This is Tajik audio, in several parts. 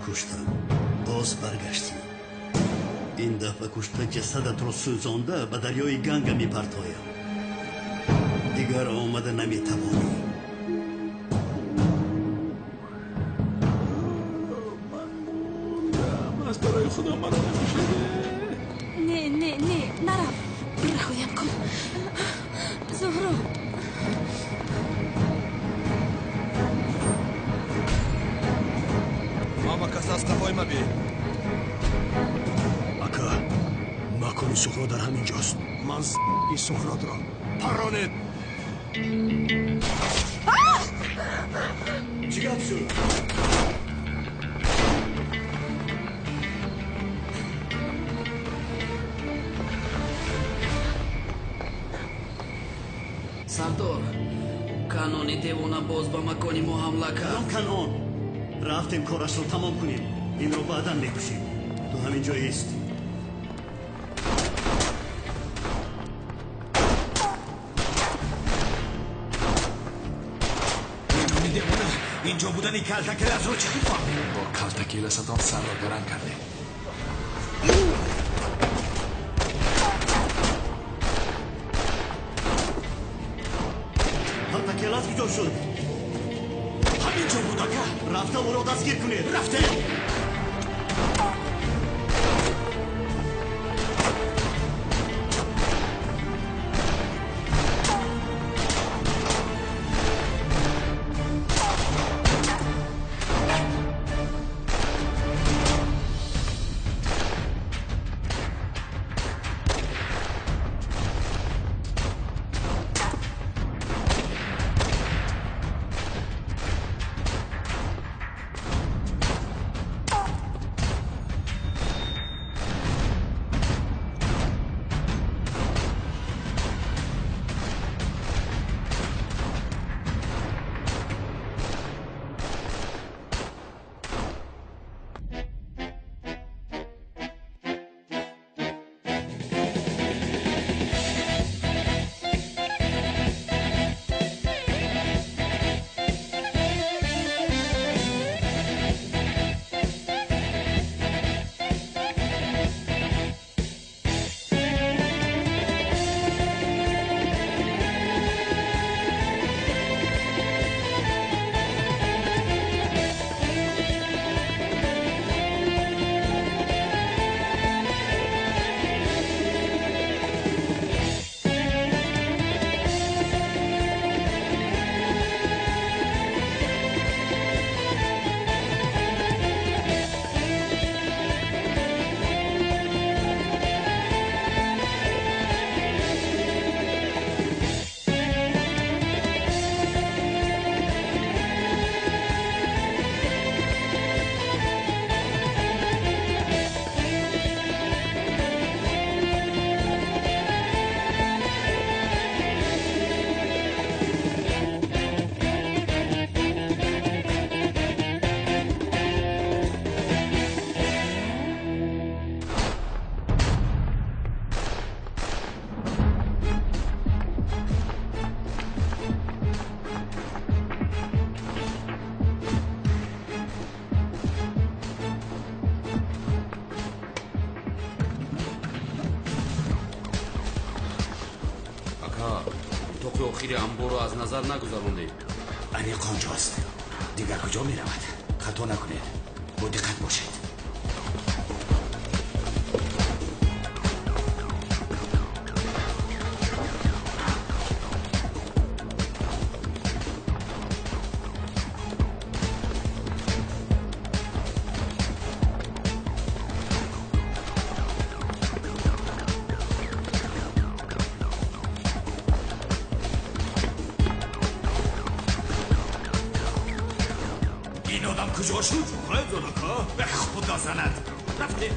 Куштам, боз баргаштӣ. Ин дафъа кушта ҷасадатро сӯзонда ба дарёи Ганга мепартоям. Дигар омада наметавонӣ. Ман мурдам. Аз барои Худо маро накушед. Не, не, не, нарав. Раҳоям кун. Зуҳроб. Ҳама кас аз қафои ма бе. Ака, макони Суҳроб дар ҳамин ҷост. Ман и Суҳробро парронед. Чӣ гап шуд? Сардор, Канони девона боз ба макони мо ҳамла кард. Канон, рафтем корашро тамом кунем. Инро баъдан мекушем. Ту ҳамин ҷо ист. Канони девона, инҷо будани калтакеласро чӣ хел фаҳмид? Бо калтакеласатон сарро гаранг кардем. Калтакелас куҷо шуд? Ҳамин ҷо буд, ака. Рафта ӯро дастгир кунед. Рафтем. Утоқи охири амборро аз назар нагузарондем. Аниқ онҷост. Дигар куҷо меравад? Хато накунед. Бо диққат бошед. Куҷо шуд? Ғайб зад, ака. Худо занад. Рафтем.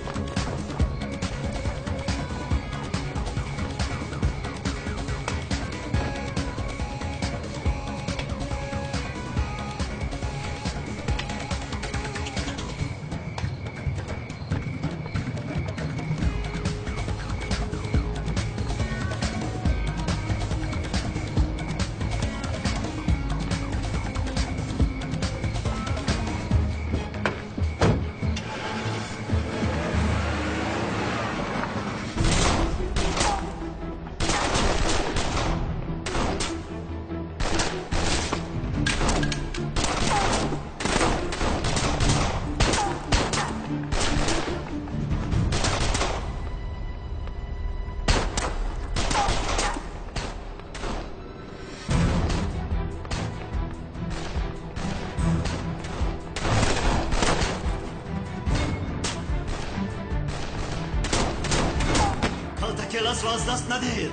Келасро аз даст надиҳед.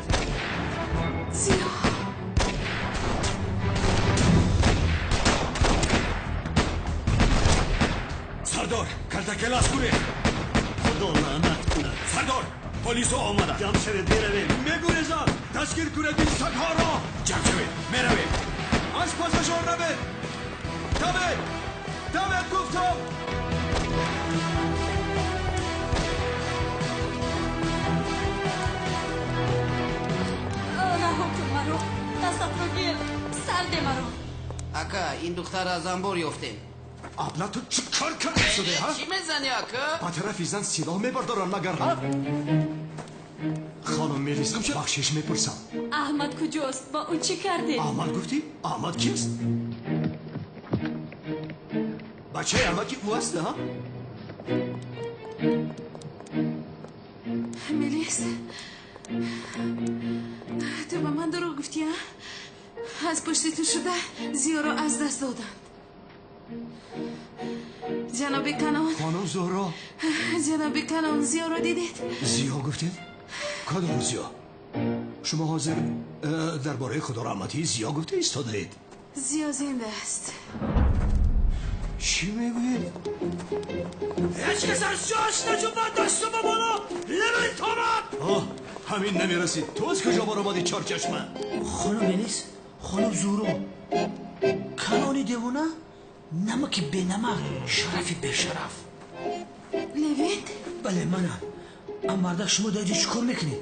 Зиё. Сардор, калтакелас гурехт. Худо лаънат кунад. Сардор, полисҳо омаданд. Ҷамъ шавед, меравем. Мегурезанд. Дастгир кунед ин сагҳоро. Ҷамъ шавед, меравем. Аз пасашон равед. Давед, давед гуфтам. Раҳо кун маро. Дастатро гир. Сарде маро. Ака, ин духтар аз анбор ёфтем. Абла, ту чӣ кор карда шуде, ҳа? Чӣ мезанӣ, ака? Ба тарафи зан силоҳ мебардорам, магар, ҳа? Хонум Мелис, бахшиш мепурсам. Аҳмад куҷост? Ба ӯ чӣ кардед? Аҳмад гуфтӣ? Аҳмад кист? Бачаи амаки ӯ аст, ҳа? Мелис, ту ба ман дурӯғ гуфтӣ, а? Аз пушти ту шуда Зиёро аз даст доданд. Ҷаноби Канон. Хонум Зуҳро. Ҷаноби Канон, Зиёро дидед? Зиё гуфтед? Кадом Зиё? Шумо ҳозир дар бораи худораҳматии Зиё гуфта истодаед. Зиё зинда аст. Чӣ мегӯед? Ҳеҷ кас аз ҷояш наҷунбад, дасту ба боло наметавонад. Оҳ, ҳамин намерасид. Ту аз куҷо баромадӣ, чорчашма? Хонум Мелис, хонум Зуҳро, Канони девона, намаки бенамак, шарафи бешараф. Левент? Бале, манам. Ам мардак, шумо дар инҷо чӣ кор мекунед?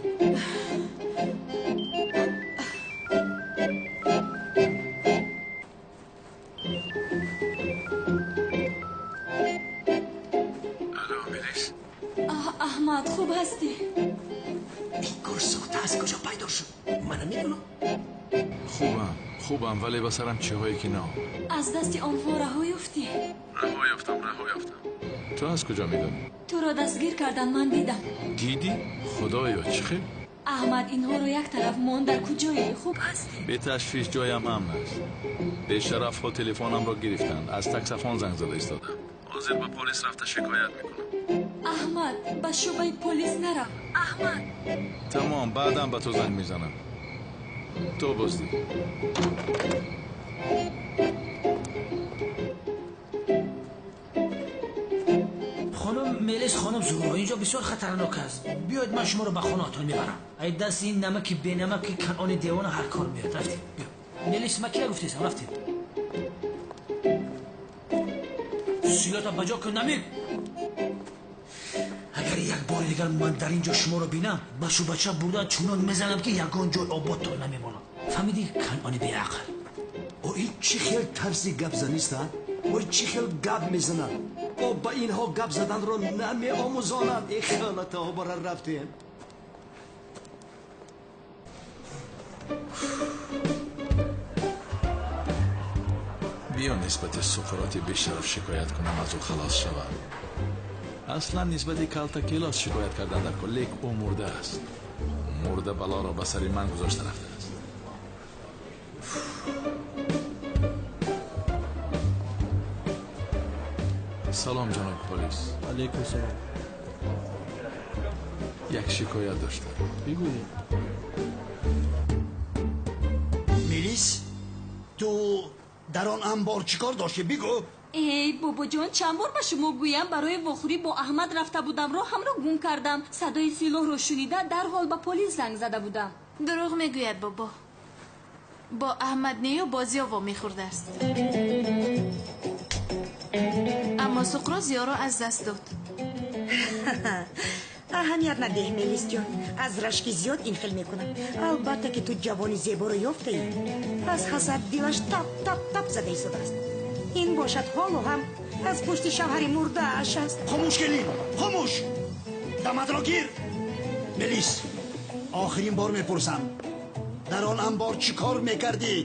Алло, Мелис. Аҳмад, хуб ҳастӣ? Ин гурсохта аз куҷо пайдо шуд? Ман намедонам. Хубам, хубам, вале ба сарам чиҳое ки на. Аз дасти онҳо раҳо ёфтӣ? Раҳо ёфтам, раҳо ёфтам. Ту аз куҷо медонӣ? Туро дастгир кардан, ман дидам. Дидӣ? Худоё, чӣ хел? Аҳмад, инҳоро як тараф мон, дар куҷое? Хуб ҳастӣ? Беташвиш, ҷоям амн аст. Бешарафҳо телефонамро гирифтанд. Аз таксафон занг зада истодам. Ҳозир ба полис рафта шикоят мекунам. Аҳмад, ба шӯъбаи полис нарав. Аҳмад. Тамом, баъдан ба ту занг мезанам. То боздид. Хонум Мелис, хонум Зуҳро, инҷо бисёр хатарнок аст. Биёед, ман шуморо ба хонаатон мебарам. Ай дасти ин намаки бенамаки Канони девона ҳар кор меояд. Рафтем, биё. Мелис, ман кира гуфтесам, рафтем. Силота ба ҷо кун, намик. Агар як бори дигар ман дар инҷо шуморо бинам, ба шӯъбача бурда чунон мезанам, ки ягон ҷой ободтон намемонад. Фаҳмидӣ, Канони беақл? О, ин чӣ хел тарзи гапзанист, а? Ой, чӣ хел гап мезанад? О, ба инҳо гап заданро намеомӯзонанд. Э, халатаҳо, бара рафтем. Биё нисбати Суқроти бешараф шикоят кунам, аз ӯ халос шавам. Аслан нисбати Калтакелос шикоят кардан дар кор, лек ӯ мурда аст. Мурда балоро ба сари ман гузошта рафтааст. Салом, ҷаноби полис. Алейкум салом. Як шикоят доштам. Бигӯед. Мелис, ту дар он анбор чӣ кор доштӣ? Бигӯ. Эй, бобоҷон, чанд бор ба шумо гӯям, барои вохӯрӣ бо Аҳмад рафта будам, роҳамро гум кардам. Садои силоҳро шунида, дарҳол ба полис занг зада будам. Дурӯғ мегӯяд, бобо. Бо Аҳмад нею бо Зиё вомехӯрдааст. Аммо Суқрот Зиёро аз даст дод. Аҳамият надеҳ, Мелисҷон. Аз рашки зиёд ин хел мекунад. Албатта ки ту ҷавони зеборо ёфтаӣ. Аз ҳасад дилаш тап тап тап зада истодааст. Ин бошад ҳоло ҳам аз пушти шавҳари мурдааш аст. Хомӯш, келин, хомӯш. Даматро гир. Мелис, охирин бор мепурсам, дар он анбор чӣ кор мекардӣ?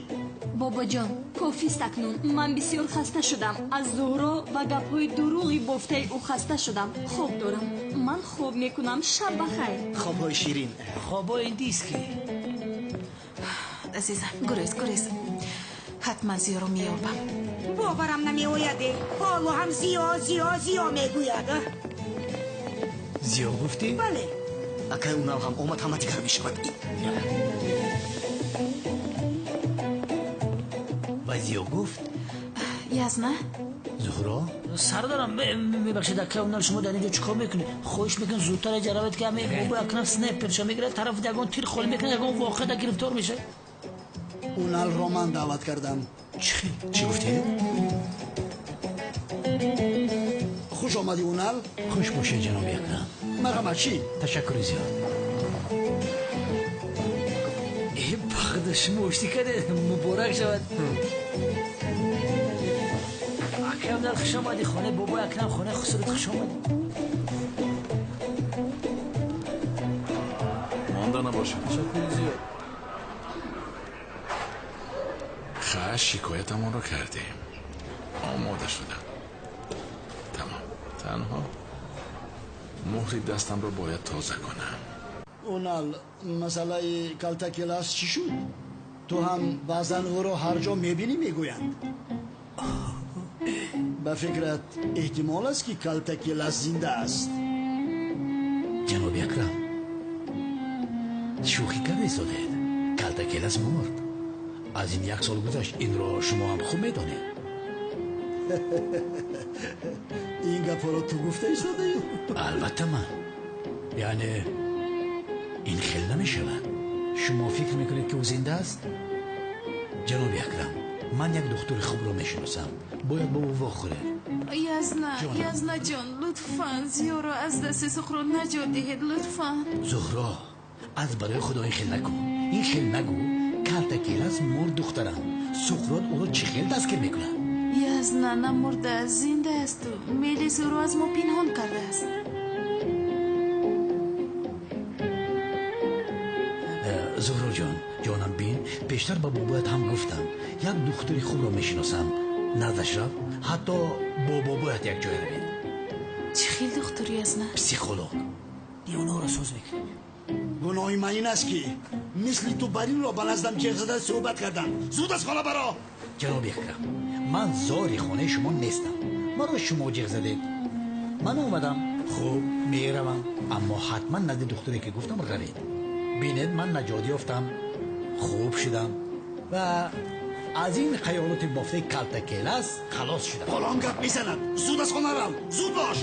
Бобоҷон, кофист акнун. Ман бисёр хаста шудам. Аз Зуҳро ва гапҳои дурӯғи бофтаи ӯ хаста шудам. Хоб дорам. Ман хоб мекунам. Шаб ба хайр. Хобҳои ширин. Хобҳои диски. Азизам, гурез, гурез. Ҳатман Зиёро меёбам. Боварам намеояд. Ҳоло ҳам Зиё, Зиё, Зиё мегӯяд. Зиё гуфтӣ? Бале. Акай Унал ҳам омад, ҳама дигар мешавад. Ва Зиё гуфт: Язна? Зуҳро? Сардарам, мебахшед, акай Унал, шумо дар инҷо чӣ кор мекунед? Хоҳиш мекунам зудтар инҷа равед, ки ҳамин бобои Акрам снайперша мегирад, тарафи ягон тир холӣ мекунад, ягон воқеа гирифтор мешавад. Уналро ман даъват кардам. Чӣ? Чӣ гуфтед? Хуш омадӣ, Унал. Хуш бошед, ҷаноби Акрам. Марҳамат, чӣ? Ташаккури зиёд. Э, бахда, шумо оштӣ кардед, муборак шавад. Акай Унал, хуш омадӣ хонаи бобои Акрам, хонаи хусурат хуш омадӣ. Монда набошед. Ташаккури зиёд. Хаш, шикоятамонро кардем. Омода шудам. Тамом. Танҳо муҳри дастамро бояд тоза кунам. Унал, масъалаи Калтакелас чӣ шуд? Ту ҳам баъзан ӯро ҳар ҷо мебинӣ, мегӯянд. Ба фикрат, эҳтимол аст, ки Калтакелас зинда аст? Ҷаноби Акрам, шӯхӣ карда истодед. Калтакелас мурд. Аз ин як сол гузашт, инро шумо ҳам хуб медонед. Ин гапҳоро ту гуфта истодаӣ? Албатта ман. Яъне ин хел намешавад. Шумо фикр мекунед, ки ӯ зинда аст? Ҷаноби Акрам, ман як духтури хубро мешиносам. Бояд бо ӯ вохӯред. Язна, Язна ҷон, лутфан Зиёро аз дасти Суқрот наҷот диҳед, лутфан. Зуҳро, аз барои Худо ин хел накун. Ин хел нагӯ. Калтакелас мурд, духтарам. Суқрот ӯро чӣ хел дастгир мекунад? Язна намурдааст, зинда асту. Мелис ӯро аз мо пинҳон кардааст. Зуҳроҷон, ҷонам, бин, пештар ба бобоят ҳам гуфтам. Як духтури хубро мешиносам. Наздаш рав, ҳатто бо бобоят якҷоя равед. Чӣ хел духтур, Язна? Психолог. Девонаро соз мекунем. Гуноҳи ман ин аст, ки мисли ту баринро ба наздам ҷеғ зада суҳбат кардам. Зуд аз хона баро! Ҷаноби Акрам, ман зори хонаи шумо нестам. Маро шумо ҷеғ задед. Ман омадам. Хуб, меравам. Аммо ҳатман назди духтуре, ки гуфтам, равед. Бинед, ман наҷот ёфтам, хуб шудам ва аз ин хаёлоти бофтаи Калтакелас халос шудам. Ҳоло гап мезанад. Зуд аз хона рав, зуд бош.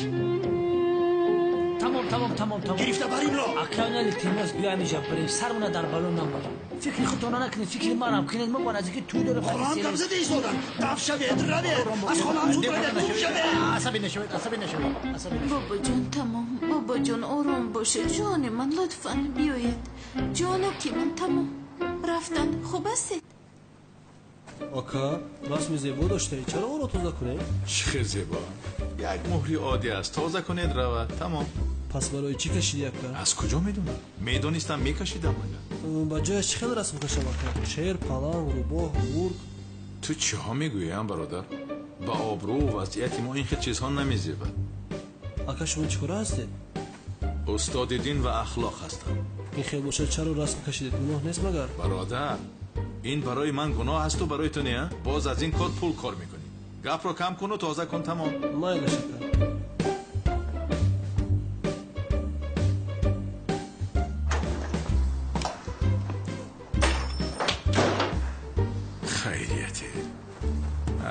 Тамом, тамом, тамом, тамом. Гирифта баринро. Акай Унал, илтимос, биё ҳаминҷа барем, сармона дар бало намбарем. Фикри худтона накунед, фикри манам кунед. Мо бо наздики тӯй дорем. Ҳоло ҳам гап зада истодам. Даф шавед, равед. Аз хонаам зуд равед, гум шавед. Асабӣ нашавед, асабӣ нашавед, асабӣ нашавед. Бобоҷон, тамом. Бобоҷон, ором бошед. Ҷони ман, лутфан биёед. Ҷонаки ман, тамом. Рафтан. Хуб ҳастед? Ака, расми зебо доштаед, чаро онро тоза кунем? Чӣ хел зебо? Як муҳри оддӣ аст, тоза кунед, равад, тамом. Пас барои чӣ кашидӣ, ака? Аз куҷо медонам? Медонистам, мекашидам магар. Ба ҷояш чӣ хел расм кашам, ака? Шер, паланг, рӯбоҳ, гург? Ту чиҳо мегӯӣ, бародар? Ба обрӯву вазъияти мо ин хел чизҳо намезебад. Ака, шумо чӣ кора ҳастед? Устоди дин ва ахлоқ ҳастам. Ин хел бошад, чаро расм кашидед? Гуноҳ нест магар? Бародар, ин барои ман гуноҳ асту барои ту не? Боз аз ин кор пул кор мекунӣ. Гапро кам куну тоза кун, тамом. Майлаш, ака. Хайрияте,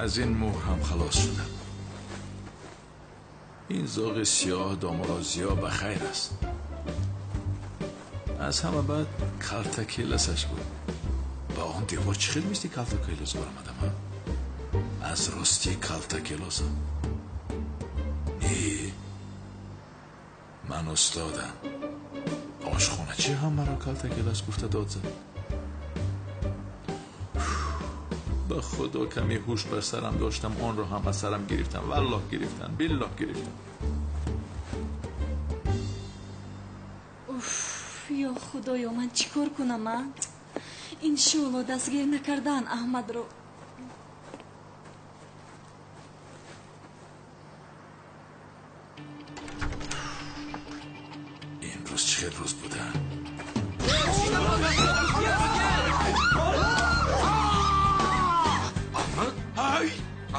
аз ин муҳр ҳам халос шудам. Ин зоғи сиёҳ доморо зиё ба хайр аст. Аз ҳама баъд Калтакеласаш буд. Ба он девор чӣ хел мисли Калтакелос баромадам? Аз рости Калтакелосам? Не, ман устодам. Ошхоначи ҳам маро Калтакелас гуфта дод зад. Ба худо, каме ҳуш бар сарам доштам, онро ҳам аз сарам гирифтам. Валлоҳ гирифтам, биллоҳ гирифтам. Уф, ё худоё, ман чӣ кор кунам, а? Иншоалло дастгир накардан Аҳмадро. Имрӯз чӣ хел рӯз буда? Аҳмад? Ҳай!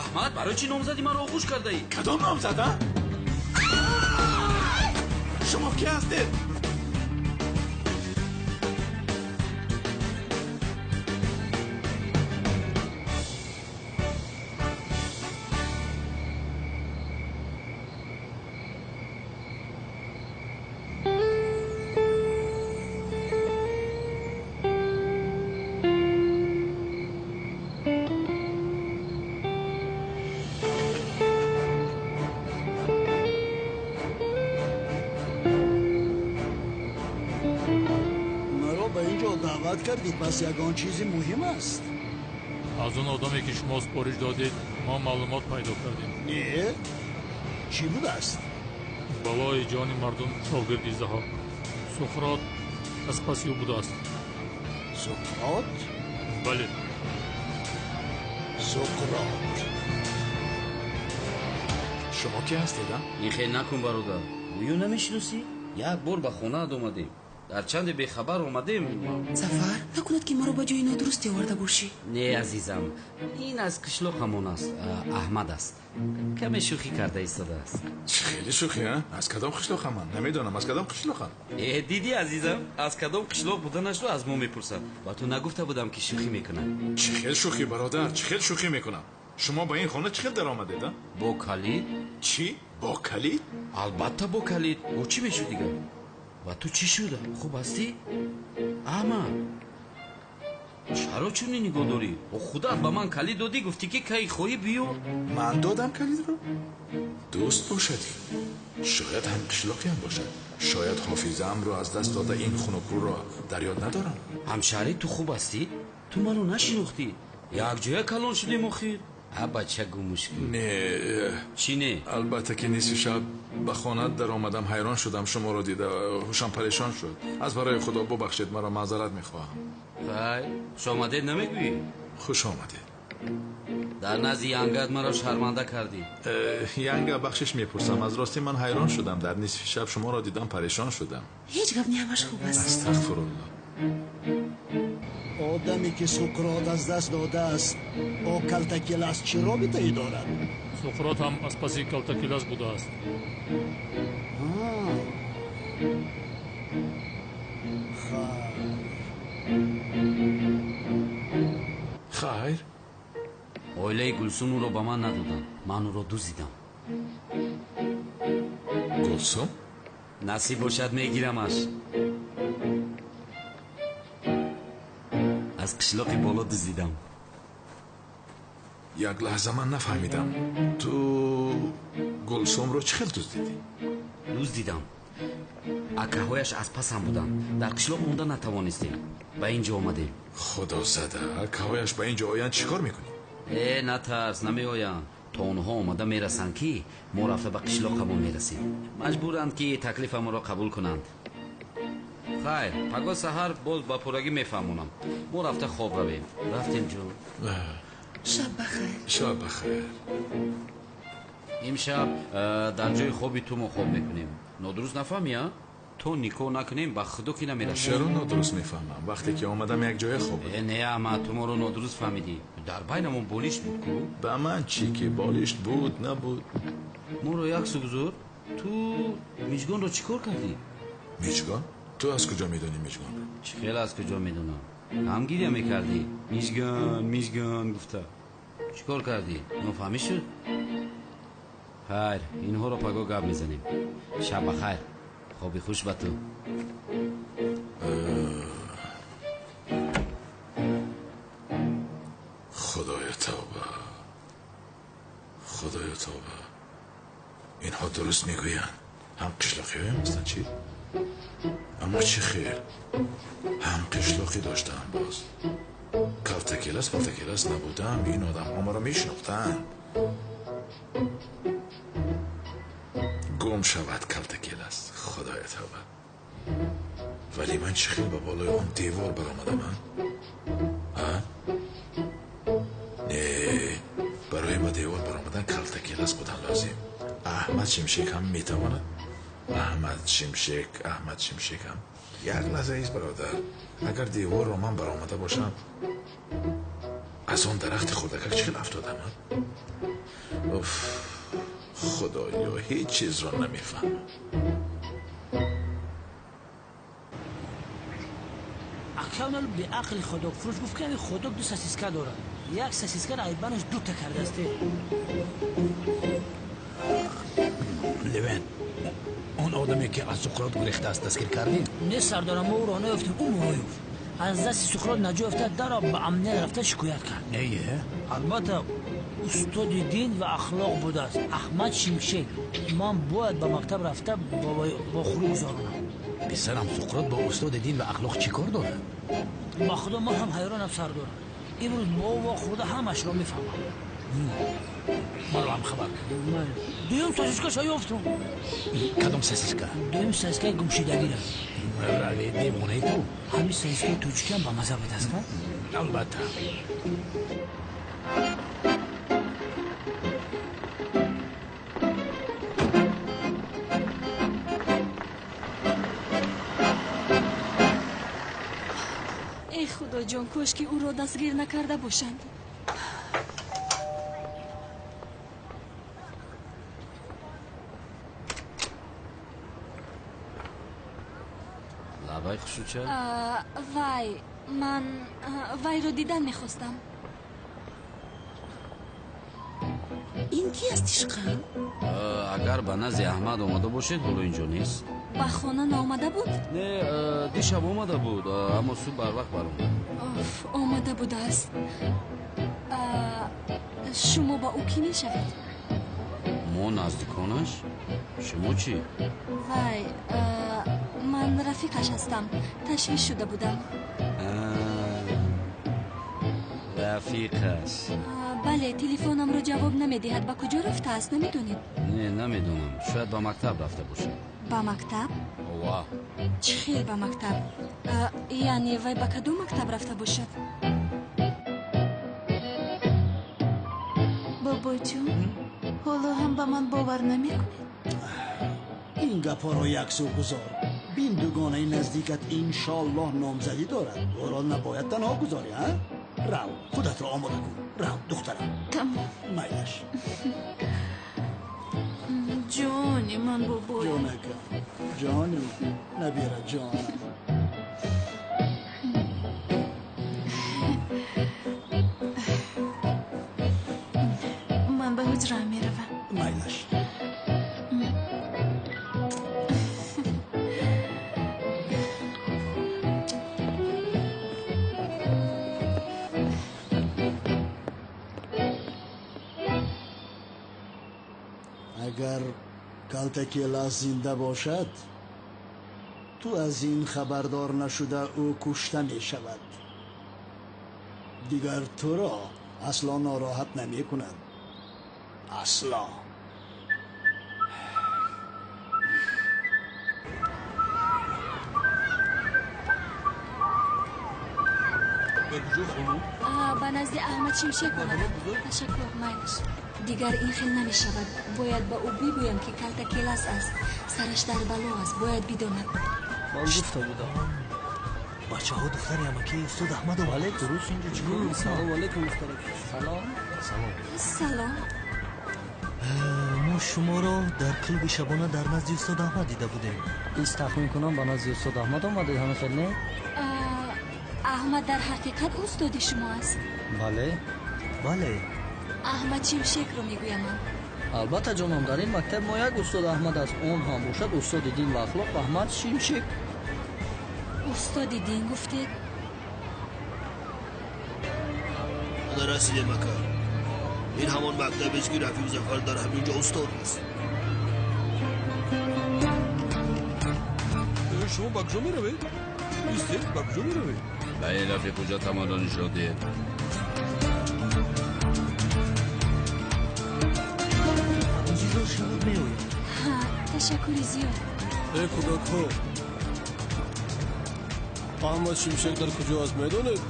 Аҳмад, барои чӣ номзади маро оғӯш кардаӣ? Кадом номзад, а? Шумо кӣ ҳастед? кардӣ, пас ягон чизи муҳим аст. Аз он одаме ки шумо супориш додед, мо маълумот пайдо кардем. Не? Чӣ будааст? Балои ҷони мардум шогирди Заҳҳок. Суқрот аз паси ӯ будааст. Суқрот? Бале. Суқрот. Шумо ки ҳастед, а? Ин хел накун, бародар. Гӯё намешиносӣ? Як бор ба хонаат омадем. Гарчанде бехабар омадем. Сафар, накунад ки маро ба ҷои нодурусте оварда бошӣ. Не, азизам, ин аз қишлоқамон аст, Аҳмад аст. Каме шӯхӣ карда истодааст. Чӣ хеле шӯхӣ, а? Аз кадом қишлоқам ман? Намедонам, аз кадом қишлоқам? Э, дидӣ, азизам, аз кадом қишлоқ буданашро аз мо мепурсад. Ба ту нагуфта будам, ки шӯхӣ мекунад. Чӣ хел шӯхӣ, бародар? Чӣ хел шӯхӣ мекунам? Шумо ба ин хона чӣ хел даромадед, а? Бо калид. Чӣ? Бо калид? Албатта, бо калид. Бо чӣ мешуд дигар? Ва ту чӣ шуда? Хуб ҳастӣ? Аҳмад, чаро чунин нигоҳ дорӣ? О, худат ба ман калид додӣ, гуфтӣ ки кай хоҳӣ биё. Ман додам калидро? Дӯст бошад, шояд ҳам қишлоқиам бошад. Шояд ҳофизаамро аз даст дода, ин хунукрӯро дар ёд надорам. Ҳамшаҳрӣ, ту хуб ҳастӣ? Ту маро нашинохтӣ? Якҷоя калон шудем охир. А, бача, гумуш кун. Не. Чӣ не? Албатта ки нисфи шаб ба хона даромадам, ҳайрон шудам шуморо дида, ҳушам парешон шуд. Аз барои Худо бубахшед маро, маъзарат мехоҳам. Хай, хушомадед намегӯӣ? Хуш омадед. Дар назди янгат маро шарманда кардӣ. Янга, бахшиш мепурсам, аз ростӣ ман ҳайрон шудам, дар нисфи шаб шуморо дидам, парешон шудам. Ҳеҷ гап не, ҳамаш хуб аст. Астағфируллоҳ. Одаме ки Суқрот аз даст додааст, бо Калтакелас чӣ робитае дорад? Суқрот ҳам аз паси Калтакелас будааст. Хайр. Оилаи Гулсум ӯро ба ман надоданд, ман ӯро дуздидам. Гулсум? Насиб бошад, мегирамаш. Аз қишлоқи боло дуздидам. Як лаҳза, ман нафаҳмидам, ту Гулсумро чӣ хел дуздидӣ? Дуздидам. Акаҳояш аз пасам буданд. Дар қишлоқ монда натавонистем, ба ин ҷо омадем. Худо зада, акаҳояш ба ин ҷо оянд, чӣ кор мекунӣ? Э, натарс, намеоянд. То онҳо омада мерасанд, ки мо рафта ба қишлоқамон мерасем. Маҷбуранд, ки таклифамонро қабул кунанд. Хайр, пагоҳ саҳар боз ба пуррагӣ мефаҳмонам. Мо рафта хоб равем. Рафтем, ҷон. Шаб бахайр. Шаб бахайр. Имшаб дар ҷои хоби ту мо хоб мекунем. Нодуруст нафаҳмӣ, а? То никоҳ накунем, ба худо ки намерасем. Чаро нодуруст мефаҳмам? Вақте ки омадам, як ҷоя хоб будем. Э, не, Аҳмад, ту моро нодуруст фаҳмидӣ. Дар байнамон болишт буд ку? Ба ман чӣ ки болишт буд, набуд? Моро як су гузор. Ту Мижгонро чӣ кор кардӣ? Мижгон? Ту аз куҷо медонӣ Мижгонро? Чӣ хел аз куҷо медонам? Ҳам гиря мекардӣ. Мижгон, Мижгон гуфта. Чӣ кор кардӣ? Нофаҳмӣ шуд? Хайр, инҳоро пагоҳ гап мезанем. Шаб ба хайр. Хоби хуш ба ту. Худоё тавба, худоё тавба. Инҳо дуруст мегӯянд, ҳам қишлоқиҳоям ҳастанд, чӣ? Аммо чӣ хел ҳам қишлоқӣ доштаам? Боз Калтакелас палтакелас набудам, ин одамҳо маро мешинохтанд. Гум шавад Калтакелас, худоё тавба. Вале ман чӣ хел ба болои он девор баромадам, а? Не, барои ба девор баромадан Калтакелас будан лозим. Аҳмад Шимшек ҳам метавонад. Аҳмад Шимшек, Аҳмад Шимшек ҳам. Як лаҳза ист, бародар, агар деворро ман баромада бошам, аз он дарахти хурдакак чӣ хел афтодам? Уф, худоё, ҳеҷ чизро намефаҳмам. Акавнал беақли ходокфурӯш гуфт, ки ҳамин ходок ду сосиска дорад. Як сосискаро айбанаш дута кардааст. Левен, он одаме ки аз Суқрот гурехтааст, дастгир кардем? Не, сардорам, мо ӯро наёфтем, ӯ моро ёфт. Аз дасти Суқрот наҷот ёфта, даро ба амният рафта шикоят кард. Не? Албатта, устоди дин ва ахлоқ будааст Аҳмад Шимшек. Ман бояд ба мактаб рафта вохӯрӣ гузаронам. Писарам, Суқрот бо устоди дин ва ахлоқ чӣ кор дорад? Ба худо ман ҳам ҳайронам сардор. Имрӯз бо вохӯрда ҳамашро мефаҳмам. Маро ҳам хабар кун. Дуюм сосискаша ёфтум. Кадом сосиска? Дуюм сосискаи гумшидагира. Раве девонаи ту. Ҳамин сосискаи тоҷикиам ба маза будаст, Албатта. Эй худоҷон, кош ки ӯро дастгир накарда бошанд. Лабай хушуча? Вай, ман вайро дидан мехостам. Ин ки аст ишқам? Агар ба назди Аҳмад омада бошед, ҳоло инҷо нест. Ба хона наомада буд? Не, дишаб омада буд, аммо субҳ барвақт баромад. Оф, омада будааст. Шумо ба ӯ кӣ мешавед? Мо наздиконаш? Шумо чӣ? Вай, ман рафиқаш ҳастам. Ташвиш шуда будам. Рафиқаш? Бале, телефонамро ҷавоб намедиҳад. Ба куҷо рафтааст, намедонед? Не, намедонам. Шояд ба мактаб рафта бошад. Ба мактаб? Ова. Чӣ хел ба мактаб? Яъне вай ба кадом мактаб рафта бошад? Бобоҷон, ҳоло ҳам ба ман бовар намекунед? Ин гапҳоро яксӯ гузор. Бин, дугонаи наздикат иншоаллоҳ номзадӣ дорад. Ӯро набояд танҳо гузорӣ, а? Рав, худатро омода кун. Рав, духтарам. Тамом. Майлаш. Ҷони ман, бобой. Ҷонакам, ҷони ман, набира ҷонам. Ман ба ҳуҷра меравам. Майлаш. Агар Калтакелас зинда бошад, ту аз ин хабардор нашуда ӯ кушта мешавад. Дигар туро асло нороҳат намекунад. Асло. Ба куҷо, хонум? Ба назди Аҳмад Шимшек омадам. Ташаккур, майлаш. Дигар ин хел намешавад. Бояд ба ӯ бигӯям, ки Калтакелас аст. Сараш дар бало аст, бояд бидонад. Ман гуфта будам. Бачаҳо, духтари амакии устод Аҳмад омад. Дуруст, инҷо чӣ кор? Салом алейкум, духтарак. Салом. Салом. Салом. Мо шуморо дар клуби шабона дар назди устод Аҳмад дида будем. Ис тахмин кунам, ба назди устод Аҳмад омадед, ҳама хел не? Аҳмад дар ҳақиқат устоди шумо аст? Бале. Бале. Аҳмад Шимшекро мегӯям ман. Албатта ҷоном, дар ин мактаб мо як устод Аҳмад аст. Он ҳам бошад устоди дин ва ахлоқ Аҳмад Шимшек. Устоди дин гуфтед? Расидем, ака. Ин ҳамон мактабест, ки Рафиқ Зафар дар ҳамин ҷо устод аст. Шумо ба куҷо меравед? Истед, ба куҷо меравед? Ба ин рафиқ куҷо тамоно нишон диҳед? Интизор шавад, меояд. Ташаккури зиёд. Э кӯдакҳо, Аҳмад Шимшек дар куҷо аст, медонед?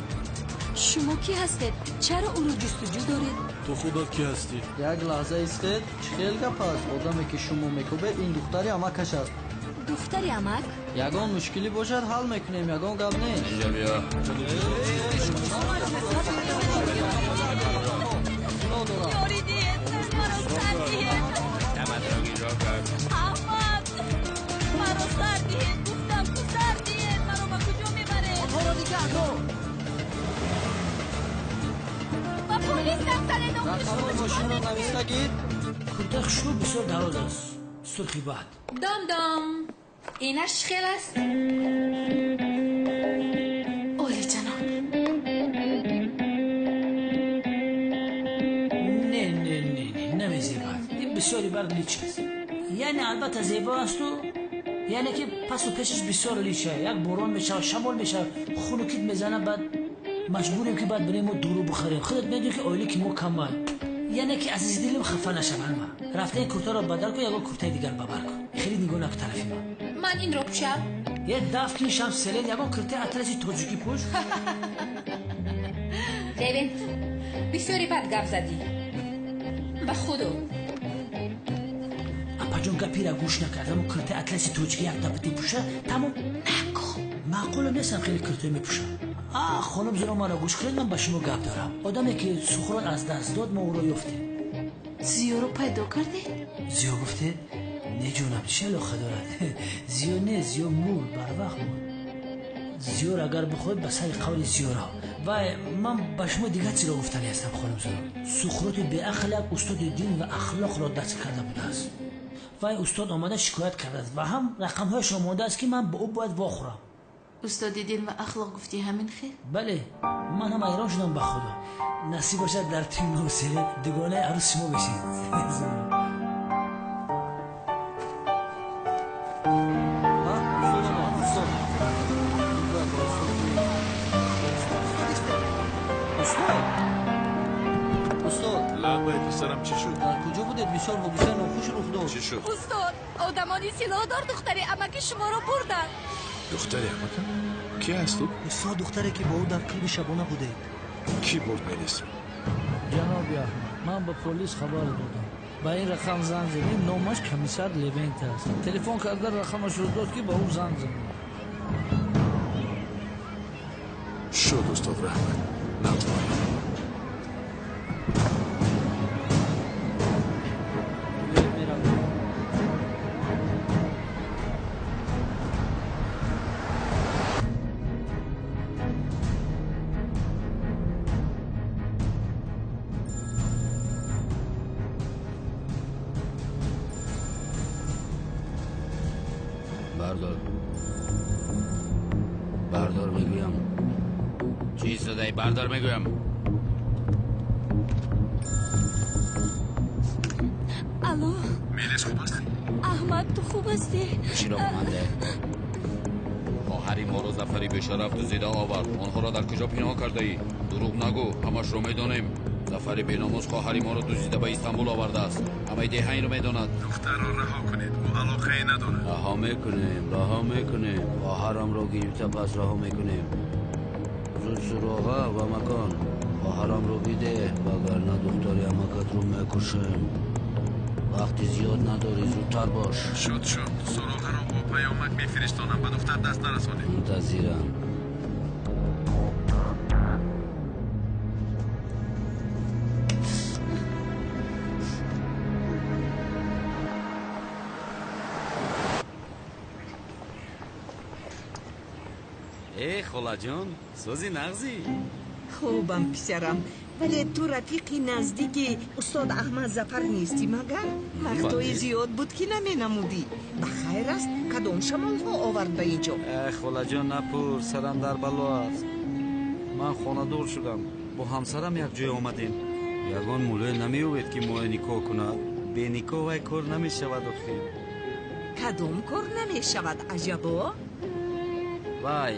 Шумо кӣ ҳастед? Чаро ӯро ҷустуҷӯ доред? Ту худат кӣ ҳастӣ? Як лаҳза истед, чӣ хел гап аст? Одаме, ки шумо мекӯбед, ин духтари амакаш аст. Духтари амак? Ягон мушкилӣ бошад, ҳал мекунем, ягон гап нест. Инҷо биё. Ёрӣ диҳед, маро сар диҳед. Аҳмад, маро сар диҳед, гуфтам ку сар диҳед, маро ба куҷо мебаред? Онҳоро нигоҳ дор. Ба полис занг занед. Рақамҳои мошинро нависта гир. Куртаи хушрӯ бисёр дароз аст, сурхи бад. Дом дом, инаш чӣ хел аст? Олиҷаноб. Не, не, не, не, намезебад. Ин бисёри барг лич аст. Яъне албатта зебо асту Яъне ки пасу пешаш бисёр лича, як борон мешавад, шамол мешавад, хунукит мезанад, баъд маҷбурем ки баъд бирем мо дору бихарем. Худат медонӣ ки оиле ки мо камай. Яъне ки азиздилим хафа нашаванд ма. Рафта ин куртаро бадал кун, ягон куртаи дигар бабар кун. Хеле нигоҳ накун тарафи ман. Ман инро пӯшам? Е дафт кин шам селен, ягон куртаи атласи тоҷикӣ пӯш. Левент, бисёре бад гап задӣ. Ба худо. Апаҷон гапира гӯш накард, аммо куртаи атласи тоҷикӣ як дабати пӯша, тамом. Накун. Маъқулам нестам хеле куртаи мепӯшам. А, хонум зиро маро гӯш кунед, ман ба шумо гап дорам. Одаме ки Сухрот аз даст дод, мо ӯро ёфтем. Зиёро пайдо кардед? Зиё гуфте? Не ҷонам, чӣ алоқа дорад? Зиё не, Зиё мурд, барвақт мурд. Зиёр агар бихоҳед ба сари қавли Зиёро. Вай, ман ба шумо дигар чиро гуфтани ҳастам, хонум Зиёро. Сухроти беақл як устоди дин ва ахлоқро даст карда будааст. Вай устод омада шикоят кардааст ва ҳам рақамҳояшро мондааст ки ман ба ӯ бояд вохӯрам. Устоди дин ва ахлоқ гуфтӣ ҳамин хел? Бале, ман ҳам ҳайрон шудам ба худо. Насиб бошад дар тӯи мо селе дугонаи арӯс шумо бешед. Устод, лабай писарам, чӣ шуд? Дар куҷо будед? Бисёр ҳодисаи нохуш рух дод. Чӣ шуд? Устод, одамони силоҳдор духтари амаки шуморо бурданд. Духтари амакам? Ки аст ӯ? Устод, духтаре ки бо ӯ дар клуби шабона будед. Кӣ бурд Мелис? Ҷаноби Аҳмад, ман ба полис хабар додам. Ба ин рақам занг задем, номаш комиссар Левент аст. Телефон карда рақамашро дод ки ба ӯ занг занам. Шуд, устод, раҳмат. Натвой. بردار بردار میگویم. چیز دادی؟ بردار میگویم. الو میلیس، خوب هستی؟ احمد تو خوب هستی؟ چی را مانده؟ خواهری ما را ظفری به شرف دزدیده آورد. آنها را در کجا پنهان کرده ای؟ دروغ نگو، همش را میدانیم. ظفری بیناموس خواهری ما را دزدیده به استانبول آورده است. همه ده این را میداند. دختر را رها کنید، او علاقه ندارد. رها میکنیم، رها میکنیم. خواهرم را گرفته پس رها میکنیم. زود سراغه و مکان خواهرم رو بیده، وگرنه دختری امکت رو میکشم. وقتی زیاد نداری، زودتر باش. شد شد، سراغه را با پیامک میفرستانم، به دختر دست نرسانید. منتظرم. эй холаҷон, сӯзи нағзӣ? Хубам, писарам, вале ту рафиқи наздики устод Аҳмад Зафар нестӣ магар? Вақтҳои зиёд буд ки наменамудӣ. Ба хайр аст? Кадом шамолҳо овард ба ин ҷо? Э холаҷон, напурс, сарам дар бало аст. Ман хонадор шудам, бо ҳамсарам якҷоя омадем. Ягон муллое намеёбед ки моя никоҳ кунад? Беникоҳ вай кор намешавад охир. Кадом кор намешавад, аҷабо? Вай,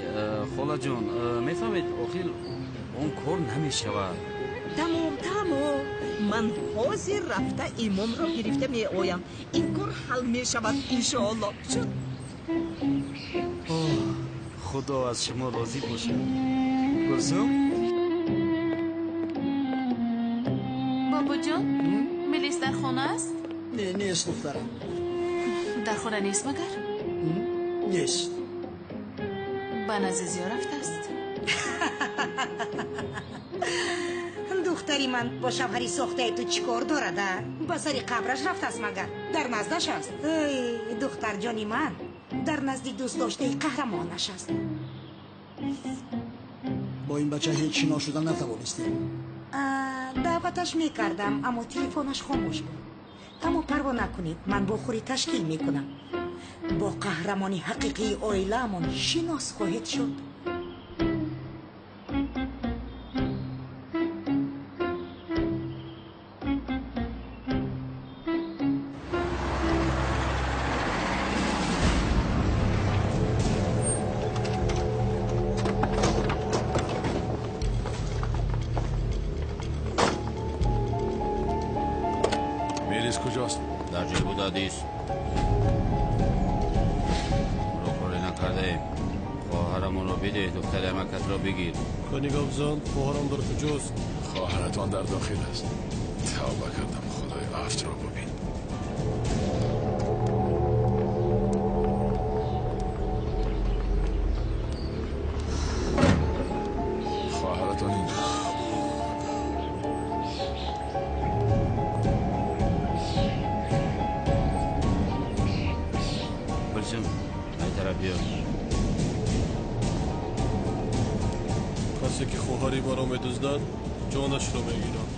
холаҷон, мефаҳмед, охир он кор намешавад. Тамом, тамом, ман ҳозир рафта имомро гирифта меоям. Ин кор ҳал мешавад, иншоалло. Шуд. Худо аз шумо розӣ бошад, Гулсум. Бобоҷон, Мелис дар хона аст? Не, нест, духтарам. Дар хона нест магар? Нест. Ба назди Зиё рафтааст. Духтари ман бо шавҳари сохтаи ту чӣ кор дорад, а? Ба сари қабраш рафтааст магар? Дар наздаш аст? Эй, духтарҷони ман дар назди дӯстдоштаи қаҳрамонаш аст. Бо ин бача ҳеҷ шинос шуда натавонистем. Даъваташ мекардам, аммо телефонаш хомӯш буд. Аммо парво накунед, ман бо хурӣ ташкил мекунам. Бо қаҳрамони ҳақиқии оилаамон шинос хоҳед шуд. Полис куҷост? Дар ҷой буд Адис. Роҳхӯрӣ накардаем. Хоҳарамонро бидеҳ, духтари амакатро бигир. Кани гап зан, хоҳарам дар куҷост? Хоҳаратон дар дохил аст. Тавба кардам, Худои афтро бубин. Хоҳаратон инҷост. Гулсум, ай тараф биё. Касе ки хоҳари маро медуздад, ҷонашро мегирам.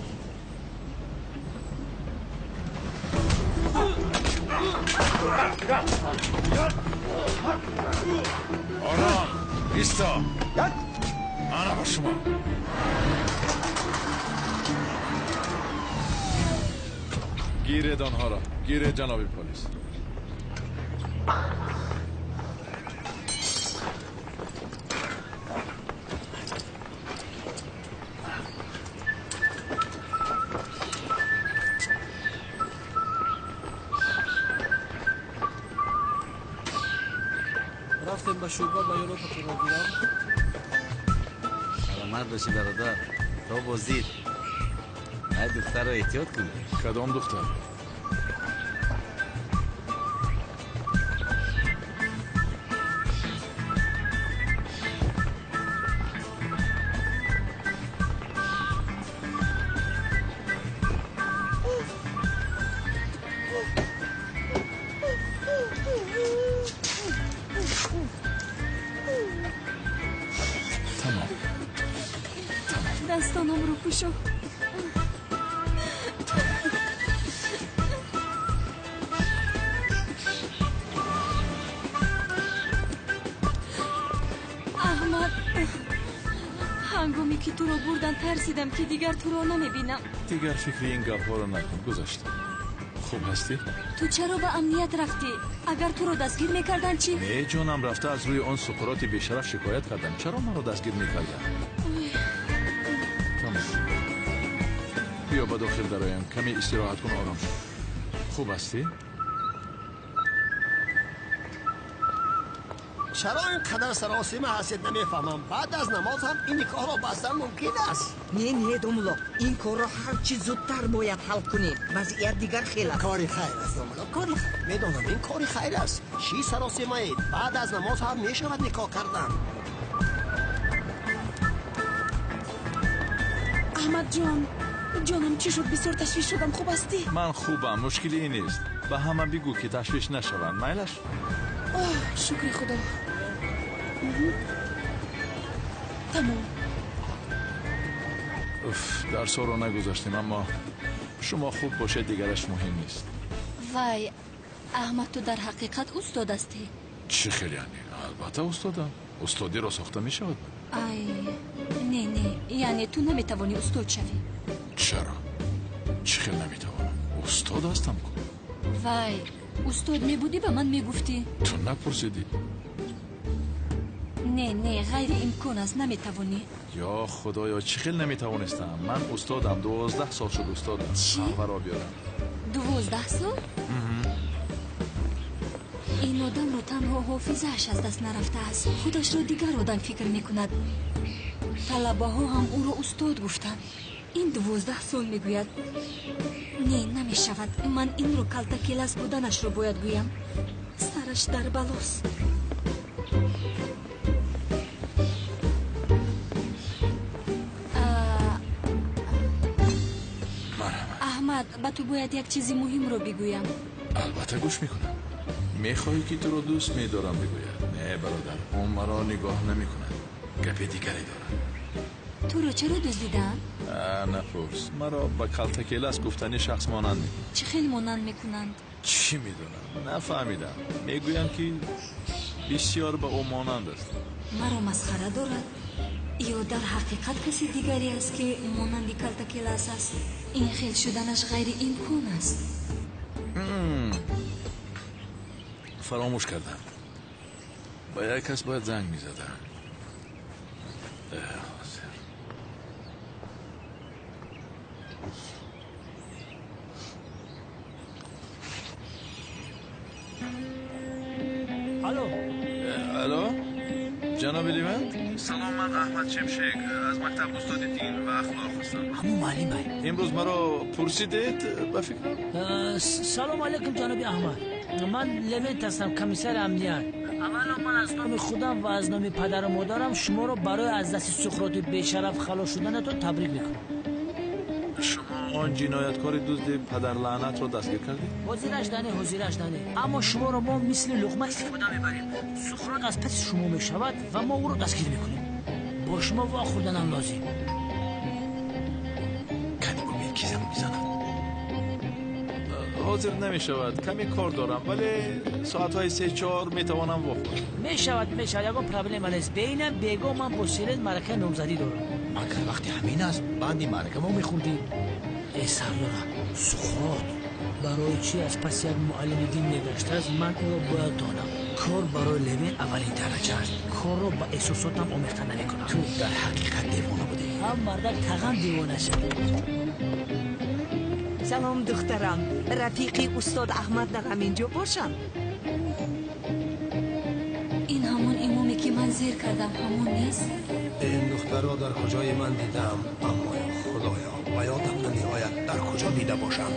Ором, исто. Ана ба шумо. Гиред онҳоро. Гиред, ҷаноби полис. Рафтем ба шӯъба баёнотатонро гирам. Саломат бошӣ, бародар. То боздид. Ай духтарро эҳтиёт кун. Кадом духтар? Тамом. Дастонамро кушо. Аҳмад, ҳангоме ки туро бурдан тарсидам, ки дигар туро намебинам. Дигар фикри ин гапҳоро накун, гузашт. Хуб ҳастӣ? Ту чаро ба амният рафтӣ? Агар туро дастгир мекарданд чӣ? Не, ҷонам, рафта аз рӯи он Суқроти бешараф шикоят кардам. Чаро маро дастгир мекарданд? Тамом. Биё ба дохил дароям, каме истироҳат кун, ором шав. Хуб ҳастӣ? Чаро ин қадар саросима ҳастед, намефаҳмам. Баъд аз намоз ҳам ин никоҳро бастан мумкин аст. Не, не, домулло, ин корро ҳарчи зудтар бояд ҳал кунем. Вазъият дигар хел аст. Кори хайр аст, домулло, кори хайр. Медонам, ин кори хайр аст. Чӣ саросимаед? Баъд аз намоз ҳам мешавад никоҳ кардан. Аҳмадҷон, ҷонам, чӣ шуд? Бисёр ташвиш шудам. Хуб ҳастӣ? Ман хубам, мушкиле нест. Ба ҳама бигӯ, ки ташвиш нашаванд. Майлаш? Оҳ, шукри Худо. Тамом. Уф, дарсҳоро нагузаштем, аммо шумо хуб бошед, дигараш муҳим нест. Вай, Аҳмад, ту дар ҳақиқат устод ҳастӣ? Чӣ хел яъне? Албатта устодам. Устодиро сохта мешавад. Ай, не, не, яъне ту наметавонӣ устод шавӣ. Чаро? Чӣ хел наметавонам? Устод ҳастам ку. Вай, устод мебудӣ, ба ман мегуфтӣ. Ту напурсидӣ. Не, не, ғайриимкон аст, наметавонӣ. Ё Худоё, чӣ хел наметавонистам? Ман устодам, 12 сол шуд устодам. Чӣ? Қаҳваро биёрам. 12 сол? Ин одамро танҳо ҳофизааш аз даст нарафтааст. Худашро дигар одам фикр мекунад. Талабаҳо ҳам ӯро устод гуфтанд. Ин 12 сол мегӯяд. Не, намешавад. Ман инро калтакелас буданашро бояд гӯям. Сараш дар балост. Аҳмад, ба ту бояд як чизи муҳимро бигӯям. Албатта гӯш мекунам. Мехоҳӣ, ки туро дӯст медорам бигӯяд? Не, бародар, ӯ маро нигоҳ намекунад. Гапи дигаре дорад. Туро чаро дуздидаанд? Напурс. Маро ба калтакелас гуфтани шахс монанд мекунанд. Чӣ хел монанд мекунанд? Чӣ медонам? Нафаҳмидам. Мегӯянд, ки бисёр ба ӯ монанд аст. Маро масхара дорад? Ё дар ҳақиқат каси дигаре аст, ки монанди калтакелас аст? Ин хел шуданаш ғайриимкон аст. Фаромӯш кардам. Ба як кас бояд занг мезадам. Ҳозир. Алло. Алло, ҷаноби Левент? Салом, ман Аҳмад Шимшек аз мактаб устоди дин ва ахлоқ ҳастам. Ҳамун муаллимай. Имрӯз маро пурсидед, ба фикрам? Салом алейкум, ҷаноби Аҳмад. Ман Левент ҳастам, комиссари амният. Аввало ман аз номи худам ва аз номи падару модарам шуморо барои аз дасти Суқроти бешараф халос шуданатон табрик мекунам. Шумо он ҷинояткори дузди падарлаънатро дастгир кардед? Ҳозираш дане, ҳозираш дане. Аммо шуморо мо мисли луқма истифода мебарем. Суқрот аз паси шумо мешавад ва мо ӯро дастгир мекунем. Бо шумо вохӯрданам лозим. Кани бубин, ки занг мезанад. Ҳозир намешавад, каме кор дорам, вале соатҳои 3-4 метавонам вохӯрам. Мешавад, мешавад, ягон проблема нест. Бeinам бего ман бо Селен маъракаи номзадӣ дорам. Магар вақти ҳамин аст, баъди маърака мо мехӯрдем. Э сардора, Суқрот барои чӣ аз паси як муаллими дин мегаштааст, ман ӯро бояд донам. Кор барои Левен аввалин дараҷа аст. Корро ба эҳсосотам омехта намекунам. Ту дар ҳақиқат девона будӣ. Ҳам мардак таған девона шуд. Салом, духтарам. Рафиқи устод Аҳмад дар ҳамин ҷо бошанд? Ин ҳамон имоме ки ман зер кардам, ҳамон нест? Ин духтарро дар куҷои ман дидам, аммо худоё, ба ёдам намеояд дар куҷо дида бошам.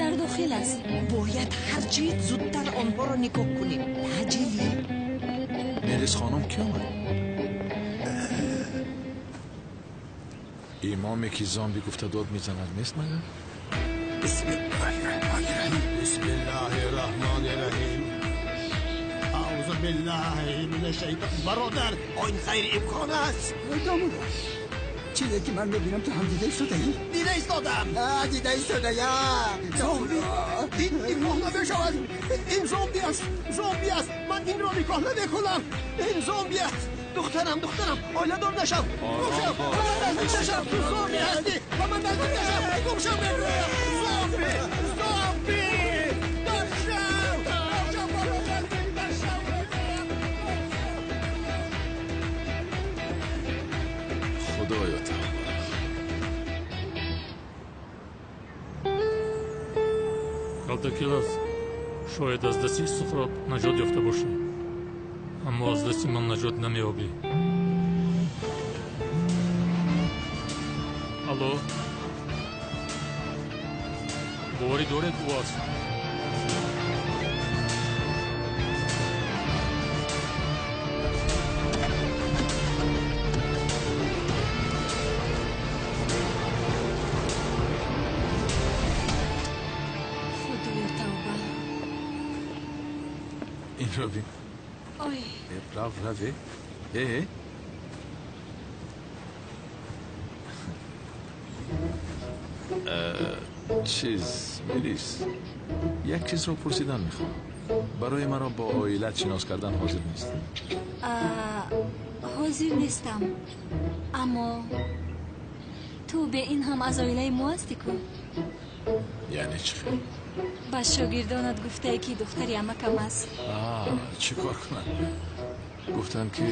Дар дохил аст. Бояд ҳарчи зудтар онҳоро нигоҳ кунем. Таъҷилӣ. Мелис хонум ки омад? Имоме ки зомби гуфта дод мезанад нест магар? Бисмиллаҳир-раҳмонир-раҳим. Бисмиллаҳир-раҳмонир-раҳим. Аъузу биллаҳи минаш-шайтон. Бародар, ин хайр имкон аст. Домулло, чизе ки ман мебинам ту ҳам дида истодаӣ? Дида истодам. Дида истодаям. Зомби. Ин никоҳ намешавад. Ин зомби аст. Зомби аст. Ман инро никоҳ намекунам. Ин зомби аст. Духтарам, духтарам, оиладор нашав. Гумшав, ба ман наздик нашав. Ту зомби ҳастӣ. Ба ман наздик нашав. Гумшав мегӯям. Зомби, зомби. Нашав, нашав, ба ман наздик нашав. Худоё тавба. Калтакилас, шояд аз дасти Суқрот наҷот ёфта бошӣ, аммо аз дасти ман наҷот намеёбӣ. Алло, боварӣ доред ӯ аст? Худоё тавба. Инро бин. Ой. Рав, рав, э. Чиз, Мелис, як чизро пурсидан мехоҳам. Барои маро бо оилат шинос кардан ҳозир нестӣ? Ҳозир нестам, аммо ту бе ин ҳам аз оилаи мо ҳастӣ ку? Яъне чӣ хел? Ба шогирдонат гуфтае ки духтари амакам аст. Чӣ кор кунам? Гуфтам ки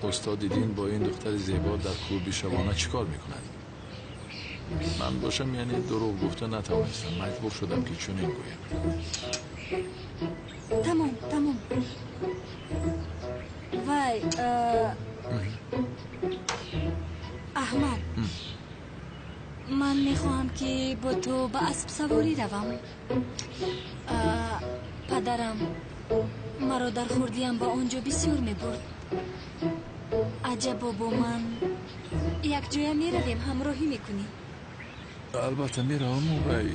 устоди дин бо ин духтари зебо дар клуби шабона чӣ кор мекунад? Ман бошам, яъне дурӯғ гуфта натавонистам, маҷбур шудам ки чунин гӯям. Тамом, тамом. Вай, Аҳмад, ман мехоҳам ки бо ту ба аспсаворӣ равам. Падарам маро дар хурдиам ба он ҷо бисёр мебурд. Аҷабо бо ман якҷоя меравем, ҳамроҳӣ мекунӣ? Албатта меравам, вай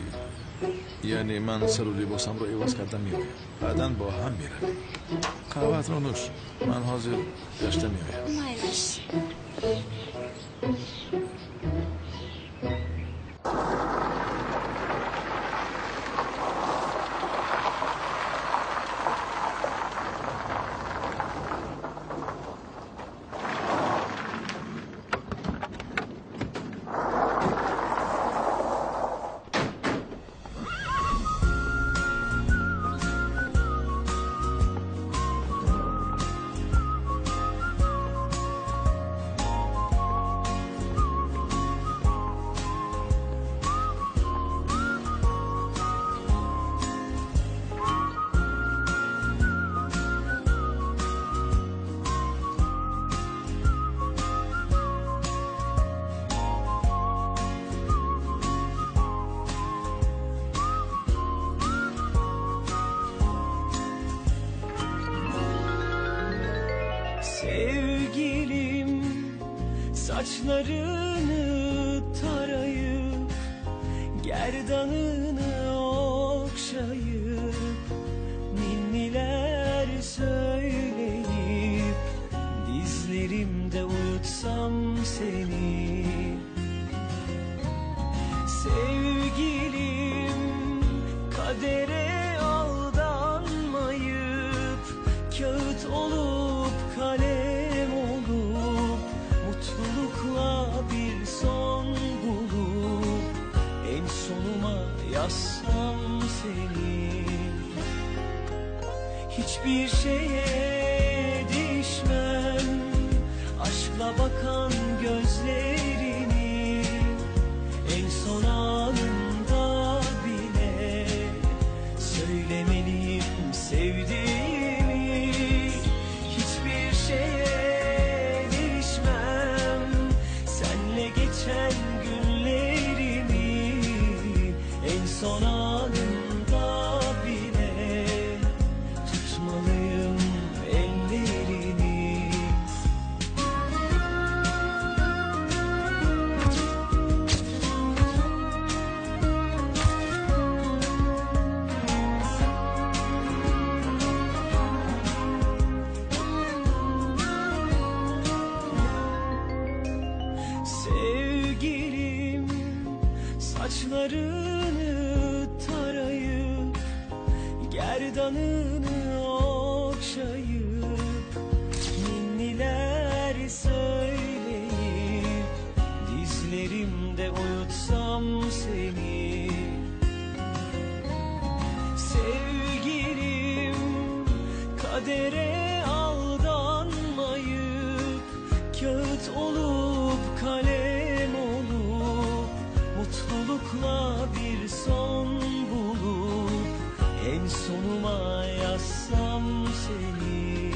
яъне ман сару либосамро иваз карда меоям, баъдан бо ҳам меравем. Қаҳваатро нӯш, ман ҳозир гашта меоям. Майлаш. Saçlarını tarayıp gerdanını okşayıp ninniler söyleyip dizlerimde uyutsam seni. Sevgilim kadere aldanmayıp kağıt olup kalem olup mutlulukla bir son bulup en sonuma yazsam seni. Hiçbir şeye değişmem, aşkla bakan gözlerini en son anında bile söylemeliyim sevdiğimi. Hiçbir şeye değişmem, senle geçen günlerimi en son anında bile tutmalıyım ellerini. Sevgilim saçlarını tarayıp gerdanını okşayıp ninniler söyleyip dizlerimde uyutsam seni. Sevgilim kadere aldanmayıp kağıt olup kalem olup mutlulukla bir son bulup en sonuma yazsam seni.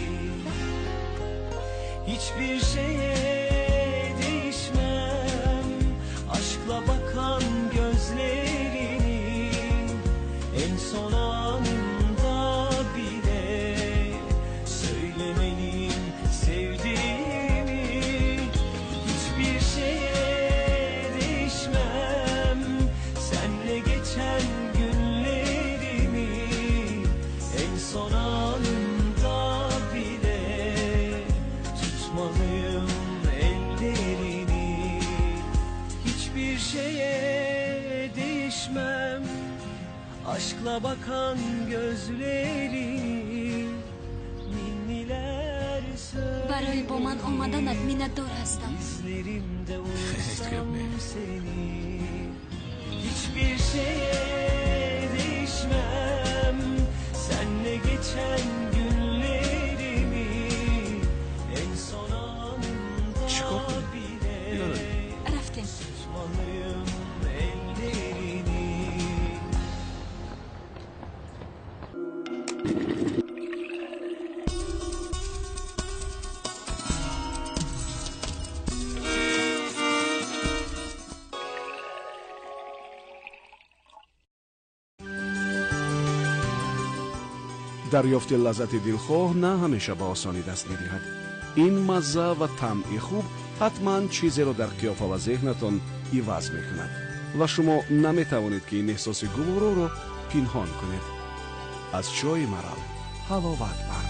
Hiçbir şeye değişmem, aşkla bakan gözlerini en son anında bile söylemeliyim sevdiğimi. Hiçbir şeye değişmem, senle geçen günlerimi en son anında bile tutmalıyım ellerini. Hiçbir şeye değişmem, aşkla bakan gözlerini ninniler Барои бо ман омаданат миннатдор ҳастам. Dizlerimde uyutsam seni. Hiçbir şeye değişmem, senle geçen günlerimi en son anında bile Рафтем. tutmalıyım ellerini. Дарёфти лаззати дилхоҳ на ҳамеша ба осонӣ даст медиҳад. Ин мазза ва таъми хуб ҳатман чизеро дар қиёфа ва зеҳнатон иваз мекунад ва шумо наметавонед, ки ин эҳсоси гувороро пинҳон кунед. Аз чойи Марал ҳаловат бар.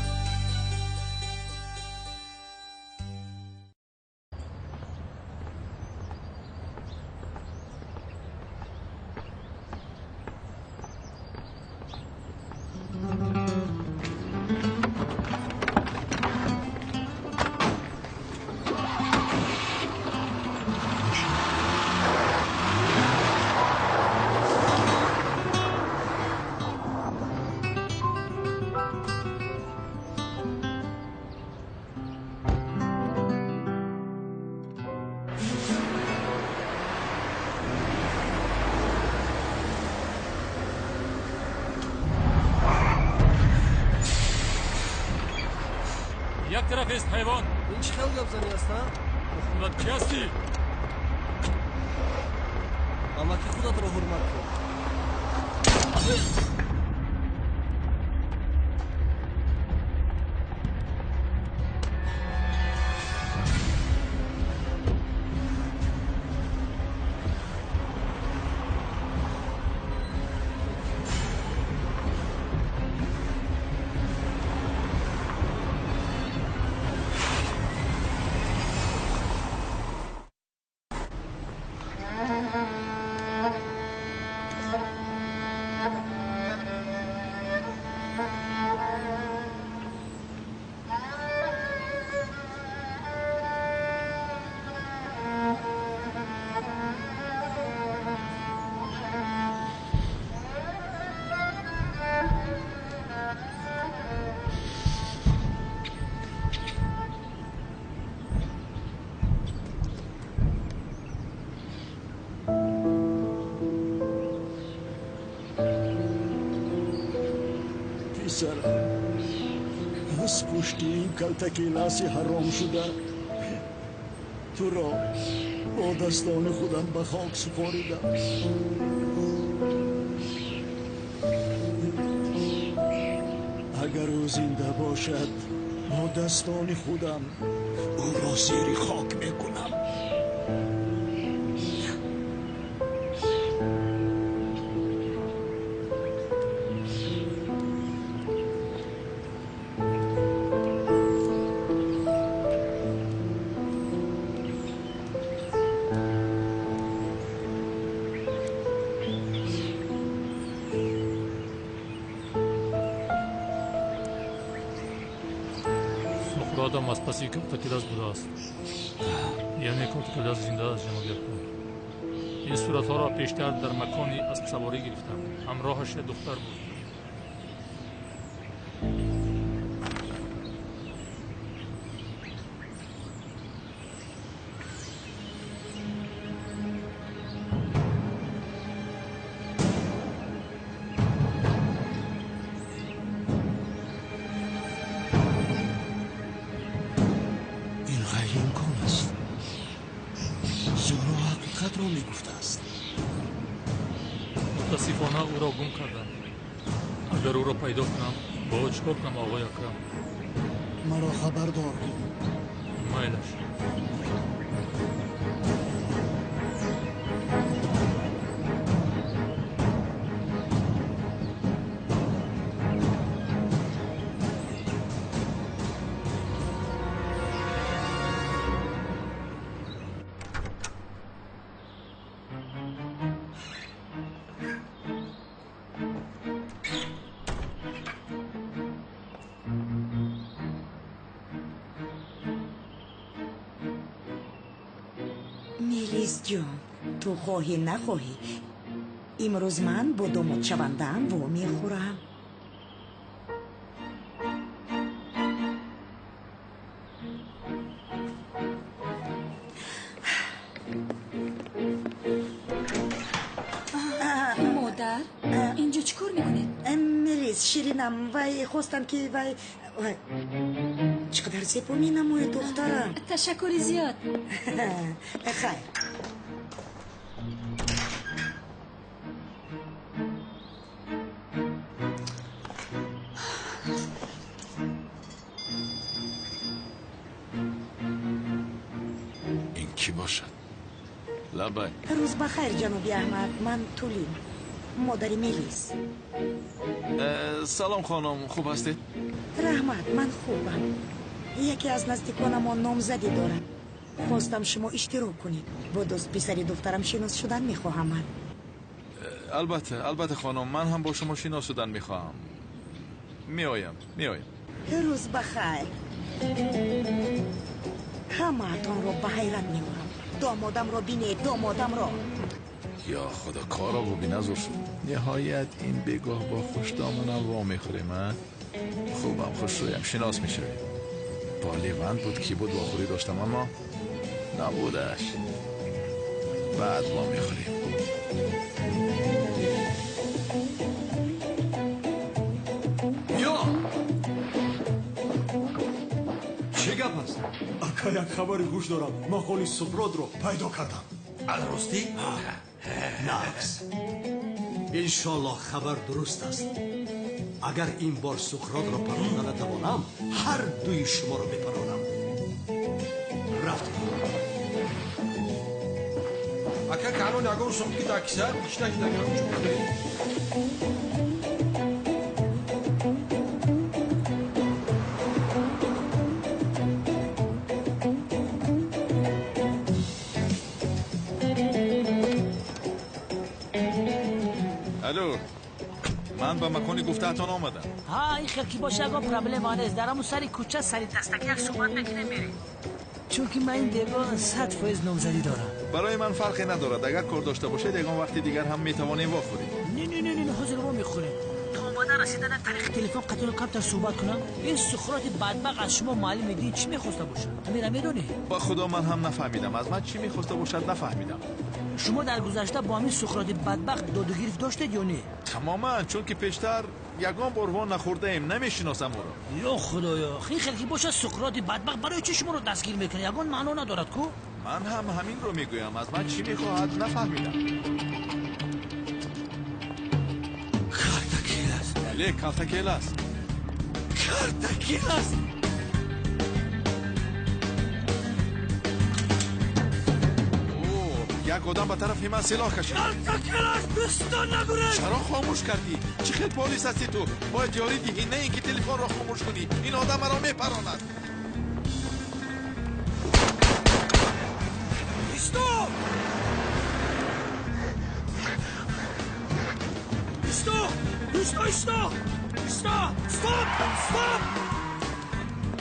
Як тараф эст, ҳайвон! Ин чӣ хел гапзанӣ аст, а? Худат кӣ ҳастӣ? Амаки худатро ҳурмат кун. Писарам, аз пушти ин калтакеласи ҳаром шуда туро бо дастони худам ба хок супоридам. Агар ӯ зинда бошад, бо дастони худам ӯро зери хок мекунам. Суқротам аз паси Калтакелас будааст. Яъне Калтакелас зинда аст, ҷаноби Акрам. Ин суратҳоро пештар дар макони аспсаворӣ гирифтам. Ҳамроҳаш як духтар буд. Ин ғайриимкон аст. Зӯро ҳақиқатро мегуфтааст. Мутаассифона ӯро гум кардам. Агар ӯро пайдо кунам, бо ӯ чӣ кор кунам, оғои Акрам? Маро хабардор кун. Майлаш. Мелис ҷон, ту хоҳӣ нахоҳӣ, имрӯз ман бо домодшавандаам вомехӯрам. Модар, инҷо чӣ кор мекунед? Мелис, ширинам, вай хостам ки вай чӣ қадар зебо менамояд, духтарам. Ташаккури зиёд. Хайр. Ин кӣ бошад? Лабай. Рӯз ба хайр, ҷаноби Аҳмад. Ман Тулин, модари Мелис. Салом, хонум, хуб ҳастед? Раҳмат, ман хубам. Яке аз наздиконамон номзадӣ дорад. Хостам шумо иштирок кунед. Бо дӯст писари духтарам шинос шудан мехоҳам ман. Албатта, албатта, хонум, ман ҳам бо шумо шинос шудан мехоҳам. Меоям, меоям. Рӯз ба хайр. Ҳамаатонро ба ҳайрат меорам. Домодамро бинед, домодамро. Ё худо, корро биназур шуд. Ниҳоят ин бегоҳ бо хушдоманам во мехӯрем, а? Хубам, хушрӯям, шинос мешавем. Бо Леванд буд, ки буд вохӯрӣ доштам, аммо набудаш. Баъд во мехӯрем. Ё! Чӣ гап аст? Ака, як хабари гӯш дорам. Ман холи Суқротро пайдо кардам. Алростӣ? Нақс. Иншоллоҳ хабар дуруст аст. Агар ин бор Суқротро паронда натавонам, ҳар дуи шуморо мепаронам. Рафтем. Ака, канон ягон сум ки дар киса киштаки дагирам чӯ кунед. Алло, ман ба макони гуфтаатон омадам. Ҳа, ин хел ки боша, ягон проблема нест. Дар ҳамун сари кӯча сари дастаки як суҳбат мекунем, мерем. Чунки ман ин бегоҳ 100% номзадӣ дорам. Барои ман фарқе надорад. Агар кор дошта бошед, ягон вақти дигар ҳам метавонем вохӯрем. Не, не, не, не, ҳозир во мехӯрем. То омада расидана тариқи телефон қатиро камтар суҳбат кунам. Ин Суқроти бадбахт аз шумо муаллими дин чӣ мехоста бошад? Ҳамира медонед? Ба худо ман ҳам нафаҳмидам. Аз ман чӣ мехоста бошад нафаҳмидам. Шумо дар гузашта бо ҳамин Суқроти бадбахт додугирифт доштед ё не? Тамоман, чунки пештар ягон бор во нахӯрдаем, намешиносам ӯро. Ё худоё, ин хел ки бошад Суқроти бадбахт барои чӣ шуморо дастгир мекунад? Ягон маъно надорад ку? Ман ҳам ҳаминро мегӯям. Аз ман чӣ мехоҳад нафаҳмидам. Калтакелас. Бале, калтакелас. Калтакелас. Як одам ба тарафи ман силоҳ кашид. Калтакелас, дӯстон нагурез! Чаро хомӯш кардӣ? Чӣ хел полис ҳастӣ ту? Бояд ёрӣ диҳӣ, на ин ки телефонро хомӯш кунӣ. Ин одам маро мепаронад. Исто! Исто! Исто, исто! Исто! Стоп! Стоп!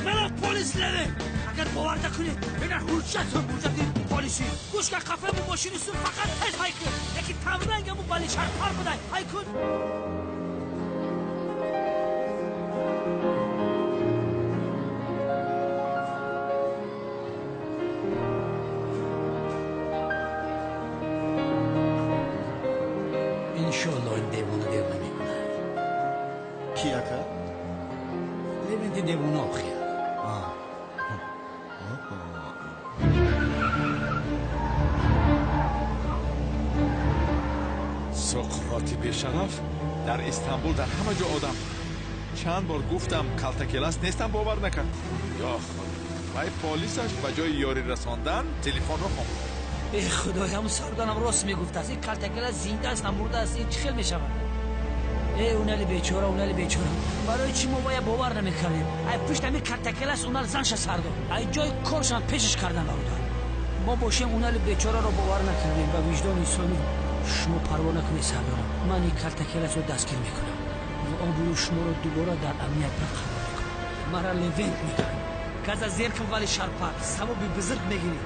Мана полис леве! Агар бовар накунед, ина ҳуҷҷатам, ҳуҷҷати полисӣ. Гӯш кар, қафаи мошини сур фақат тез ҳай кун. Яки тамрангаму бали шарпар будай. Ҳай кун. Иншоалло ин девона дер намекунад. Ки ака? Левенти девона охир. Суқроти бешараф дар Истанбул дар ҳама ҷо одам. Чанд бор гуфтам калтакелас нестам, бовар накард. Ё худо, вай полисаш ба ҷои ёрӣ расондан телефонро хомӯш кард. Э худоям, ҳамун сарданам рост мегуфтааст. Ин калтакелас зинда аст, намурда аст. Ин чӣ хел мешавад? Э унали бечора, унали бечора, барои чӣ мо вая бовар намекардем? Ай пушт ҳамин калтакелас унал занша сар дод. Ай ҷои коршам пешаш кардан бародар. Мо бошем унали бечораро бовар накардем. Ба виҷдони инсонӣ шумо парво накунед сардорам. Ман ин калтакеласро дастгир мекунам ва обрӯи шуморо дубора дар амният барқарор мекунам. Мара Левент мегӯянд. Газа зер кун, вали шарпар, савоби бузург мегирӣ.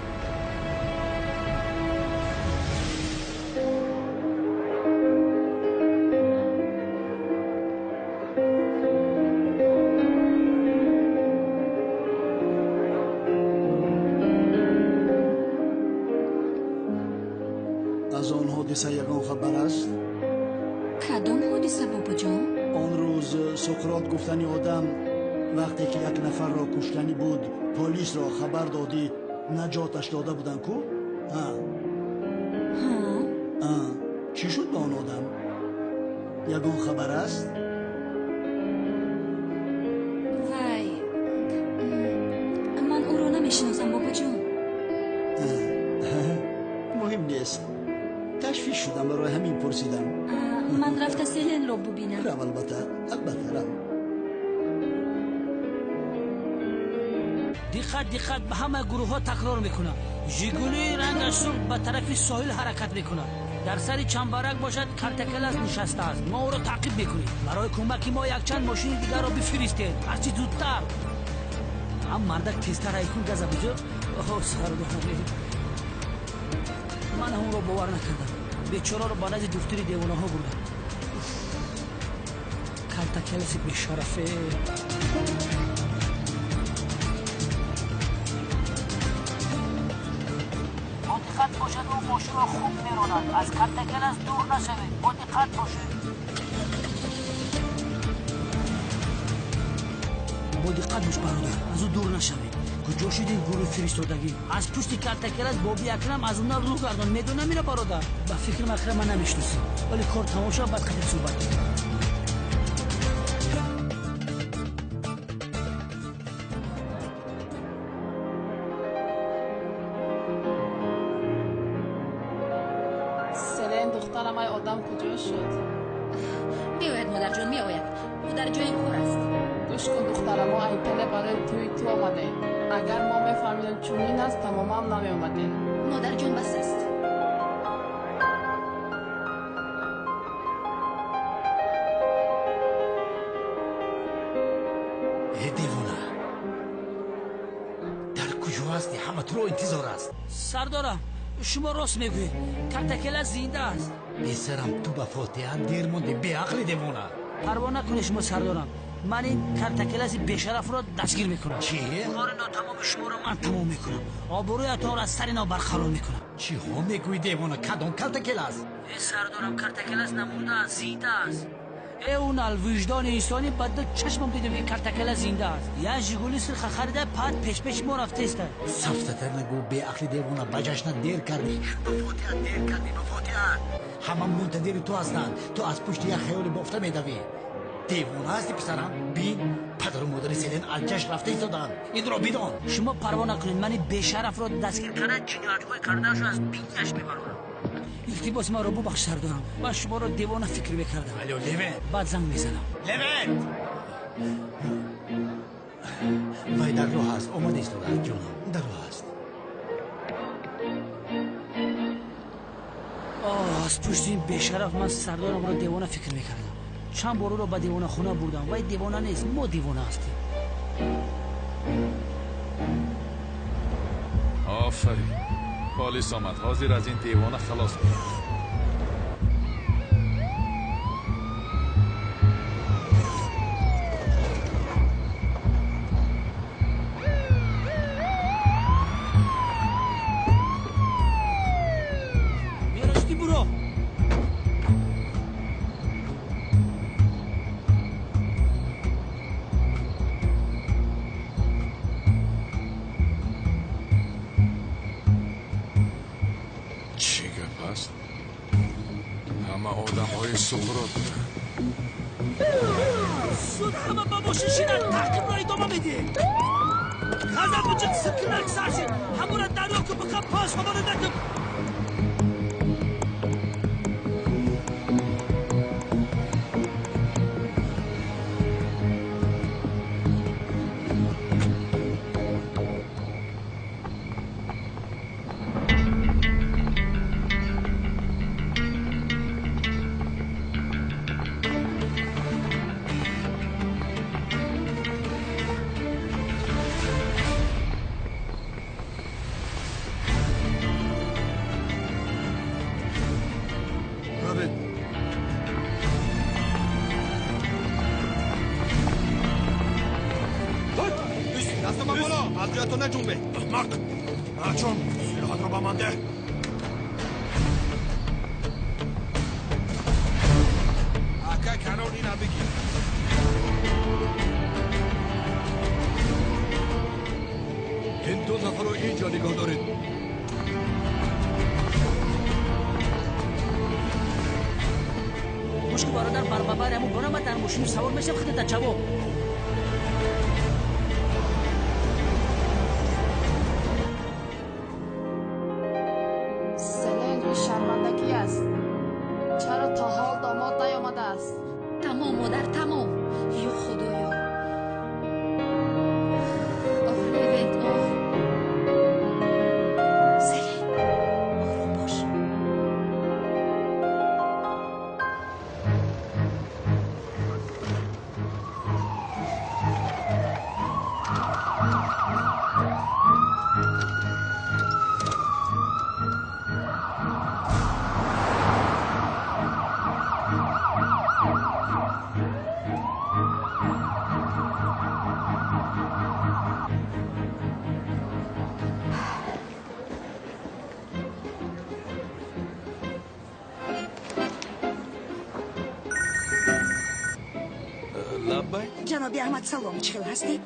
Аз он ҳодиса ягон хабар аст? Кадом ҳодиса, бобоҷон? Он рӯз Суқрот гуфтани одам вақте ки як нафарро куштанӣ буд, полисро хабар додӣ, наҷоташ дода буданд ку? Чӣ шуд ба он одам? Ягон хабар аст? Вай, ман ӯро намешиносам, бобоҷон. Муҳим нест. Ташвиш шудам, барои ҳамин пурсидам. Ман рафта Селенро бубинам. Рав, албатта, албатта рав. Диққат, диққат, ба ҳама гурӯҳҳо такрор мекунам. Жигули рангаш сурх ба тарафи соҳил ҳаракат мекунад. Дар сари чамбарак бошад калтакелас нишастааст. Мо ӯро таъқиб мекунем. Барои кӯмаки мо якчанд мошини дигарро бифиристед. Ҳарчи зудтар. Ҳам мардак тезтар ҳайкун газа биҷо. Оҳ, сардорам. Ман ҳамонро бовар накардам. Бечораро ба назди духтури девонаҳо бурдам. Калтакеласи бешарафе. Бо диққат бошад, ӯ мошинро хуб меронад. Аз калтакелас дур нашавед. Бо диққат бошед. Бо диққат бош бародар, аз ӯ дур нашавед. Куҷо шуд ин гурӯҳи фиристодагӣ? Аз пушти калтакелас боби Акрам аз уна рӯ гардон. Медонам ина бародар. Ба фикрам Акрам ман намешиносем. Вале кор тамом шавад, баъд қатъи суҳбат мекунем. Селен, духтарам, ай одам куҷо шуд? Меояд, модарҷон, меояд. Ӯ дар ҷои кор аст. Гӯш кун, духтарам, мо Айталия барои тӯи ту омадем. Агар мо мефаҳмидем чунин аст, тамоман намеомадем. Модарҷон, бас аст. Э девона, дар куҷо ҳастӣ? Ҳама туро интизор аст. Сардорам, шумо рост мегӯед. Калтакелас зинда аст. Писарам, ту ба фотиҳа дер мондӣ. Беақли девона. Парво накунед шумо сардорам. Ман ин картакеласи бешарафро дастгир мекунам. Чӣ? Кори нотамоми шуморо ман тамом мекунам. Обрӯятонро аз сари нав барқарор мекунам. Чиҳо мегӯӣ девона? Кадом калтакелас? Э сардорам, картакелас намурдааст, зинда аст. Э он алвиҷдони инсонӣ ба ду чашмам дидам ки картакелас зинда аст. Як жигули сирха харида пад пешпеши мо рафтеста. Сафтатар нагӯ беақли девона, ба ҷашнат дер кардӣ. Ба фотиҳа дер кардӣ, ба фотиҳа. Ҳама мунтазири ту ҳастанд. Ту аз пушти як хаёли бофта медавӣ. Девона ҳасти писарам? Бин, падару модари Селен аз ҷашн рафта истодаанд. Инро бидон. Шумо парво накунед, мани бешарафро дастгир карда ҷиноятҳои кардаашро аз бинияш мебарорам. Илтимос маро бубахш сардорам. Ман шуморо девона фикр мекардам. Алё, Левент! Баъд занг мезанам. Левент! Вай дар роҳ аст, омада истодааст, ҷонам, дар роҳ аст. Оҳ, аз пушти ин бешараф ман сардорамро девона фикр мекардам. Чанд бор ӯро ба девонахона бурдам. Вай девона нест, мо девона ҳастем. Офарин, полис омад. Ҳозир аз ин девона халос мекунад. Мерасти буро. Чӣ гап аст? Ҳама одамҳои суқрот буданд. Суд ҳама ба мошин шинад, таъқибро идома медиҳем. Ғазаб буҷиқ сиркинак сар шид. Ҳамура дарё кун, биқа пас ҳамона накун. Равед. Дастама боло, аз ҷоятон наҷунбе. Аҳмақ! Наҷун, силоҳатро ба ман деҳ. Ака канон ина бигир. Ин ду нафарро инҷо нигоҳ доред. Гӯш ку бародар, бар ба бари ҳамун бона ман дар мошину савор мешавам, худат дар ҷавоб. Селен, ин шармандагӣ аст. Чаро то ҳол домод наёмадааст? Тамом модар, тамом. Ё худоё. Оҳ, Левент, оҳ. Селен, ором бош. Лаббай? Ҷаноби Аҳмад, салом, чӣ хел ҳастед?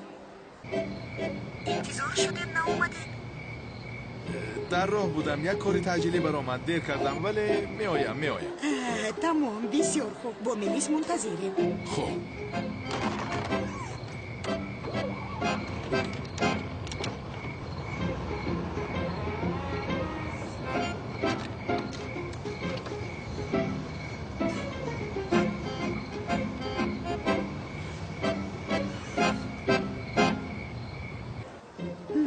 Интизор шудем, наомадед. Дар роҳ будам, як кори таъҷилӣ баромад, дер кардам, вале меоям, меоям. Тамом, бисёр хуб, бо Мелис мунтазирем. Хуб.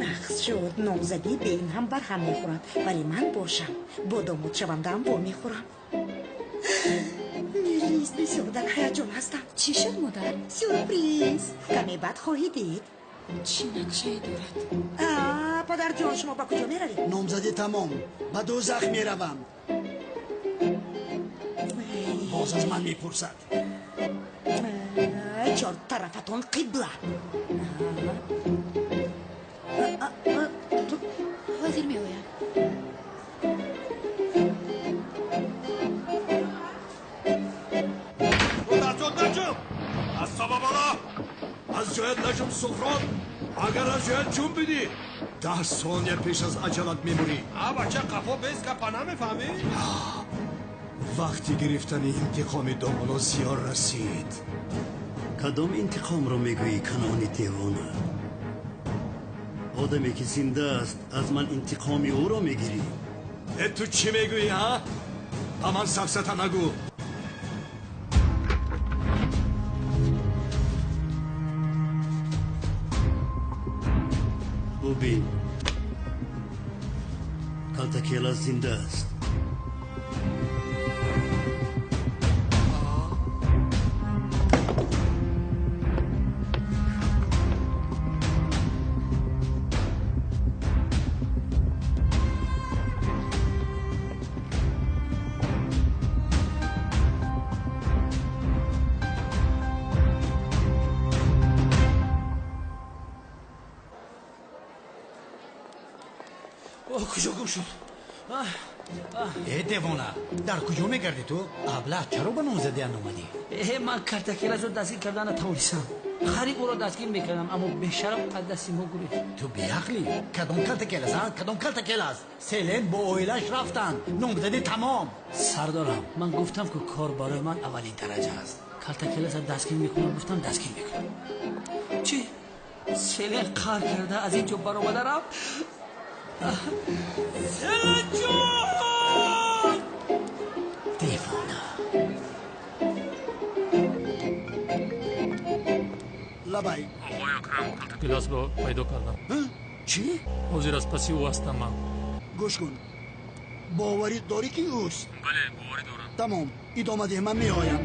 Нақс шуд, номзадӣ бе ин ҳам барҳам мехӯрад, вале ман бошам, бо домодшавандаам вомехӯрам. Мелис, бисёр дар ҳаяҷон ҳастам. Чӣ шуд, модар? Сюрприз! Каме баъд хоҳӣ дид. Чӣ нақшае дорад? Падарҷон, шумо ба куҷо меравед? Номзадӣ тамом, ба дӯзах меравам. Боз аз ман мепурсад. Чор тарафатон қибла. Ҳозир меоям. Аз сабабала! Аз ҷоят наҷум, Суҳроб! Агар аз ҷоят ҷунбидӣ, 10 сония пеш аз аҷалат мемурӣ. А бача, қафо без гапа намефаҳмӣ? Вақти гирифтани интиқоми домоло зиёр расид. Кадом интиқомро мегӯӣ, Канони девона? Одаме ки зинда аст, аз ман интиқоми ӯро мегирӣ. Э, ту чӣ мегӯӣ, ҳа? Ба ман сафсата нагӯ. Бубин, Калтакела зинда аст. Куҷо гум шуд? Э, девона, дар куҷо мегардӣ ту? Аблаҳ, чаро ба номзадиан омадӣ? Э, ман Картакелазро дастгир карда натавонистам. Қариб ӯро дастгир мекардам, аммо бешараф аз дасти мо гурехт. Ту беақлӣ? Кадом Калтакелаз, а? Кадом Калтакелаз? Селен бо оилааш рафтанд. Номзадӣ тамом. Сардорам, ман гуфтам, ки кор барои ман аввалин дараҷа аст. Калтакелазро дастгир мекунам, гуфтам, дастгир мекунам. Чӣ? Селен қаҳр карда аз ин ҷо баромада рафт? Селенҷон! Девона. Лабай. Оқои Акрам, Калтакеласро пайдо кардам. Чӣ? Ҳозир аз паси ӯ ҳастам ман. Гӯш кун. Боварӣ дорӣ, ки ӯст? Бале, боварӣ дорам. Тамом, идома деҳ, ман меоям.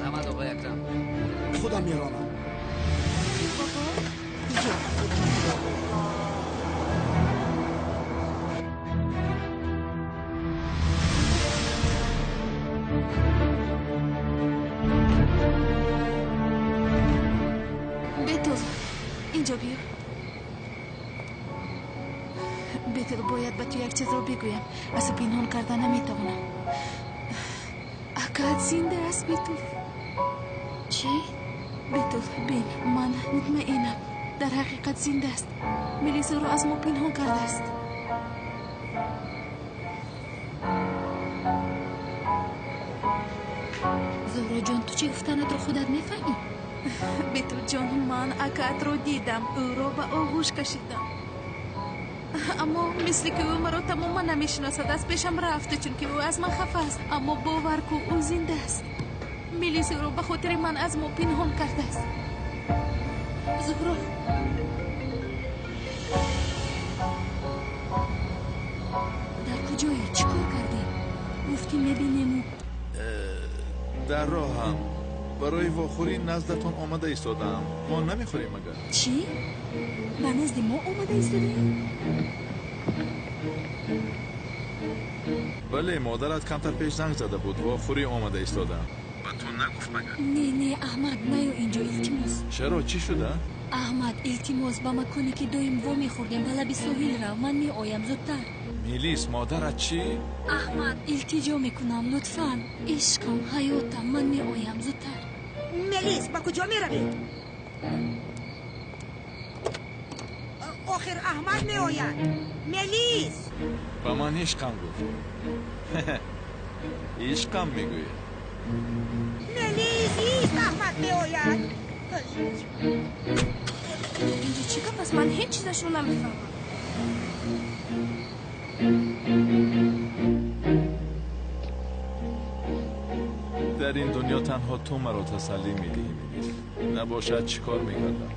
Раҳмат, оқои Акрам. Худам меронам. Бетул, инҷо биё. Бетул, бояд ба ту як чизро бигӯям. Аз ту пинҳон карда наметавонам. Акаат зинда аст, Бетул. Чӣ? Бетул, бин, ман мутмаинам. Дар ҳақиқат зинда аст. Мелисаро аз мо пинҳон кардааст. Зуҳроҷон, ту чӣ гуфтанатро худат мефаҳмӣ? Бетулҷон, ман акаатро дидам, ӯро ба оғӯш кашидам. Аммо мисли ки ӯ маро тамоман намешиносад, аз пешам рафт, чунки ӯ аз ман хафа аст. Аммо бовар ку, ӯ зинда аст. Мелиса ӯро ба хотири ман аз мо пинҳон кардааст. Зуҳро, дар куҷое? Чӣ кор кардӣ? Гуфтӣ мебинему. Дар роҳам. Барои вохӯрӣ наздатон омада истодаам. Мо намехӯрем магар? Чӣ? Ба назди мо омада истодаӣ? Бале, модарат камтар пеш занг зада буд. Вохӯрӣ омада истодаам. Ба ту нагуфт магар? Не, не, Аҳмад, наё инҷо, илтимос. Чаро, чӣ шуда? Аҳмад, илтимос, ба маконе ки доим вомехӯрдем, ба лаби соҳил рав. Ман меоям зудтар. Мелис, модарат чӣ? Аҳмад, илтиҷо мекунам, лутфан. Ишқам, ҳаётам, ман меоям зудтар. Мелис, ба куҷо меравӣ? Охир Аҳмад меояд. Мелис! Ба ман ишқам гуфт. Ишқам мегӯяд. Мелис, ист, Аҳмад меояд. Инҷо чӣ гап аст? Ман ҳеҷ чизашро намефаҳмам. Дар ин дунё танҳо ту маро тасаллӣ медиҳӣ, Мелис. Набошад, чӣ кор мекардам?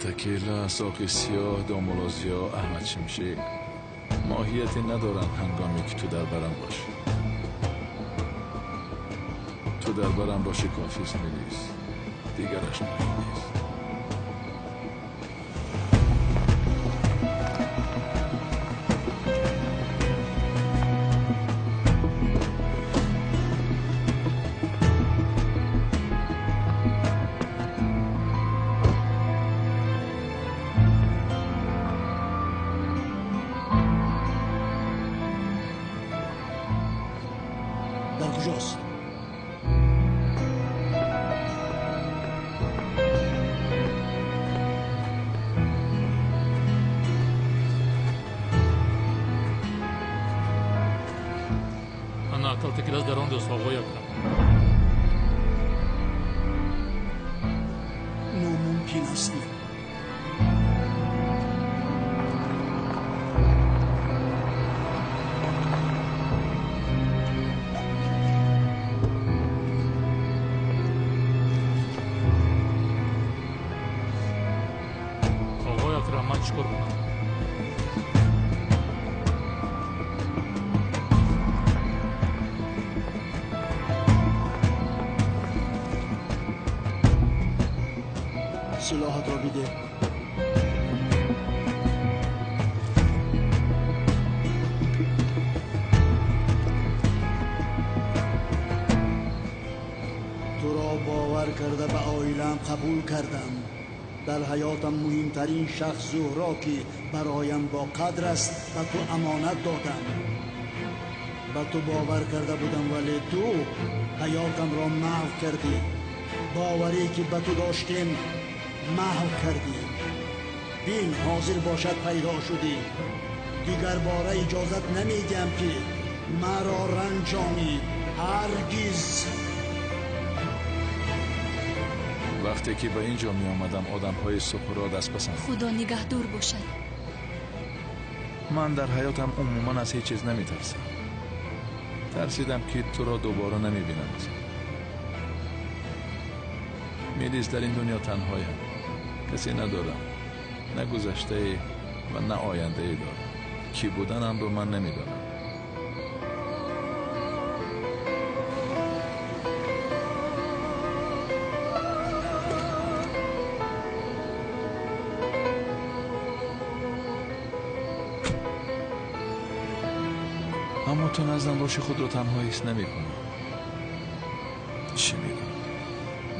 Калтакела, соқи сиёҳ, домулозиё, Аҳмад Шимшек моҳияте надоранд ҳангоме ки ту дар барам бошӣ. Ту дар барам бошӣ кофист, Мелис, дигараш муҳим нест. Дар куҷост? Ана калтакилас дар он ҷост, оғои Акрам. Номумкин аст. Оғои Акрам, ман чӣ кор кунам? Силоҳатро бидеҳ. Туро бовар карда ба оилаам қабул кардам. Дар ҳаётам муҳимтарин шахс Зуҳро, ки бароям боқадр аст, ба ту амонат додам. Ба ту бовар карда будам, вале ту ҳаётамро маҳв кардӣ. Боварӣ ки ба ту доштем маҳв кардӣ. Бин, ҳозир бошад пайдо шудӣ. Дигар бора иҷозат намедиҳам, ки маро ранҷонӣ. Ҳаргиз. Вақте ки ба ин ҷо меомадам, одамҳои Суқурот аз пасам. Худо нигаҳдор бошад. Ман дар ҳаётам умуман аз ҳеҷ чиз наметарсам. Тарсидам, ки туро дубора намебинам. Мелис, дар ин дунё танҳоям, касе надорам, на гузаштае ва на ояндае дорам. Кӣ буданамро ман намедонам. Аммо ту наздам боши, худро танҳо ҳис намекунам. Чӣ медонам,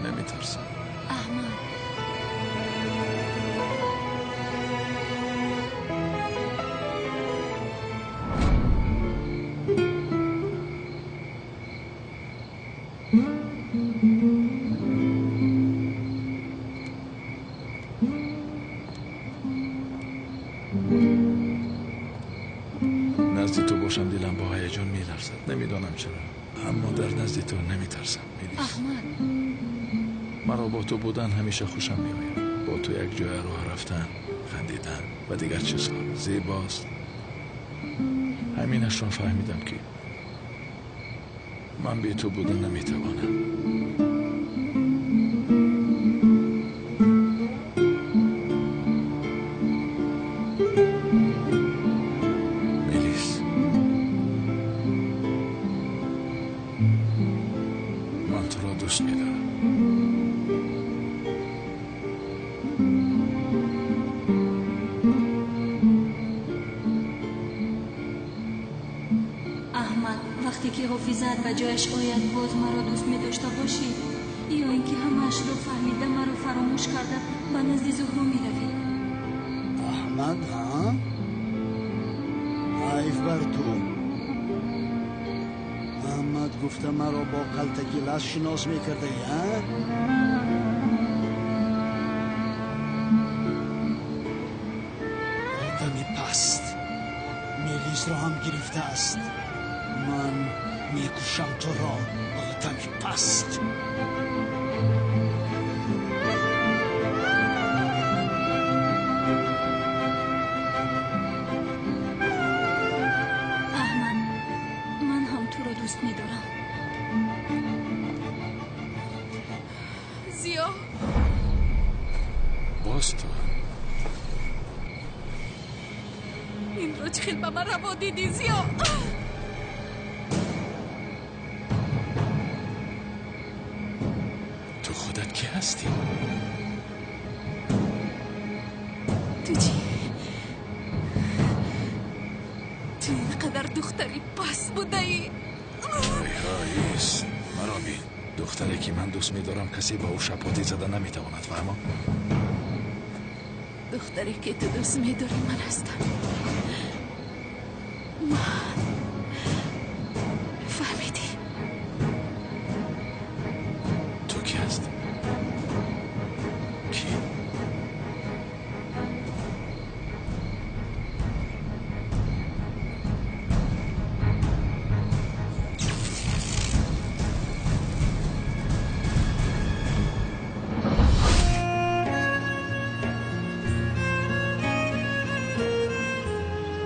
наметарсам. Аҳмад, назди ту бошам, дилам бо ҳаяҷон меларзад. Намедонам чаро, аммо дар назди ту наметарсам, Мелис. Аҳмад, маро бо ту будан ҳамеша хушам меояд. Бо ту як ҷоя роҳ рафтан, хандидан ва дигар чизҳо зебост. Ҳаминашро фаҳмидам, ки ман бе ту будан наметавонам. Мелис, ман туро дӯст медорам. Аҳмад, вақте ки ҳофизаат ба ҷояш ояд, боз маро дӯст медошта бошӣ, ё ин ки ҳамаашро фаҳмида, маро фаромӯш карда, ба назди Зуҳро меравӣ? Аҳмад, ҳа? Ҳайф бар ту. Аҳмад гуфта маро бо калтаки лас шинос мекардаӣ, ҳа? Одами паст Мелисро ҳам гирифтааст. Ман мекушам туро, одами паст. Аҳмад, ман ҳам туро дӯст медорам. Зиё, Боз ту? Худро чӣ хел ба ман раво дидӣ, Зиё? Ту худат кӣ ҳастӣ? Ту чӣ? Ту ин қадар духтари паст будаӣ. Ой, ҳоист, маро бин. Духтаре ки ман дӯст медорам, касе ба ӯ шапотӣ зада наметавонад, фаҳмо? Духтаре ки ту дӯст медорӣ ман ҳастам. Ман. Фаҳмидӣ? Ту кӣ ҳастӣ? Кӣ?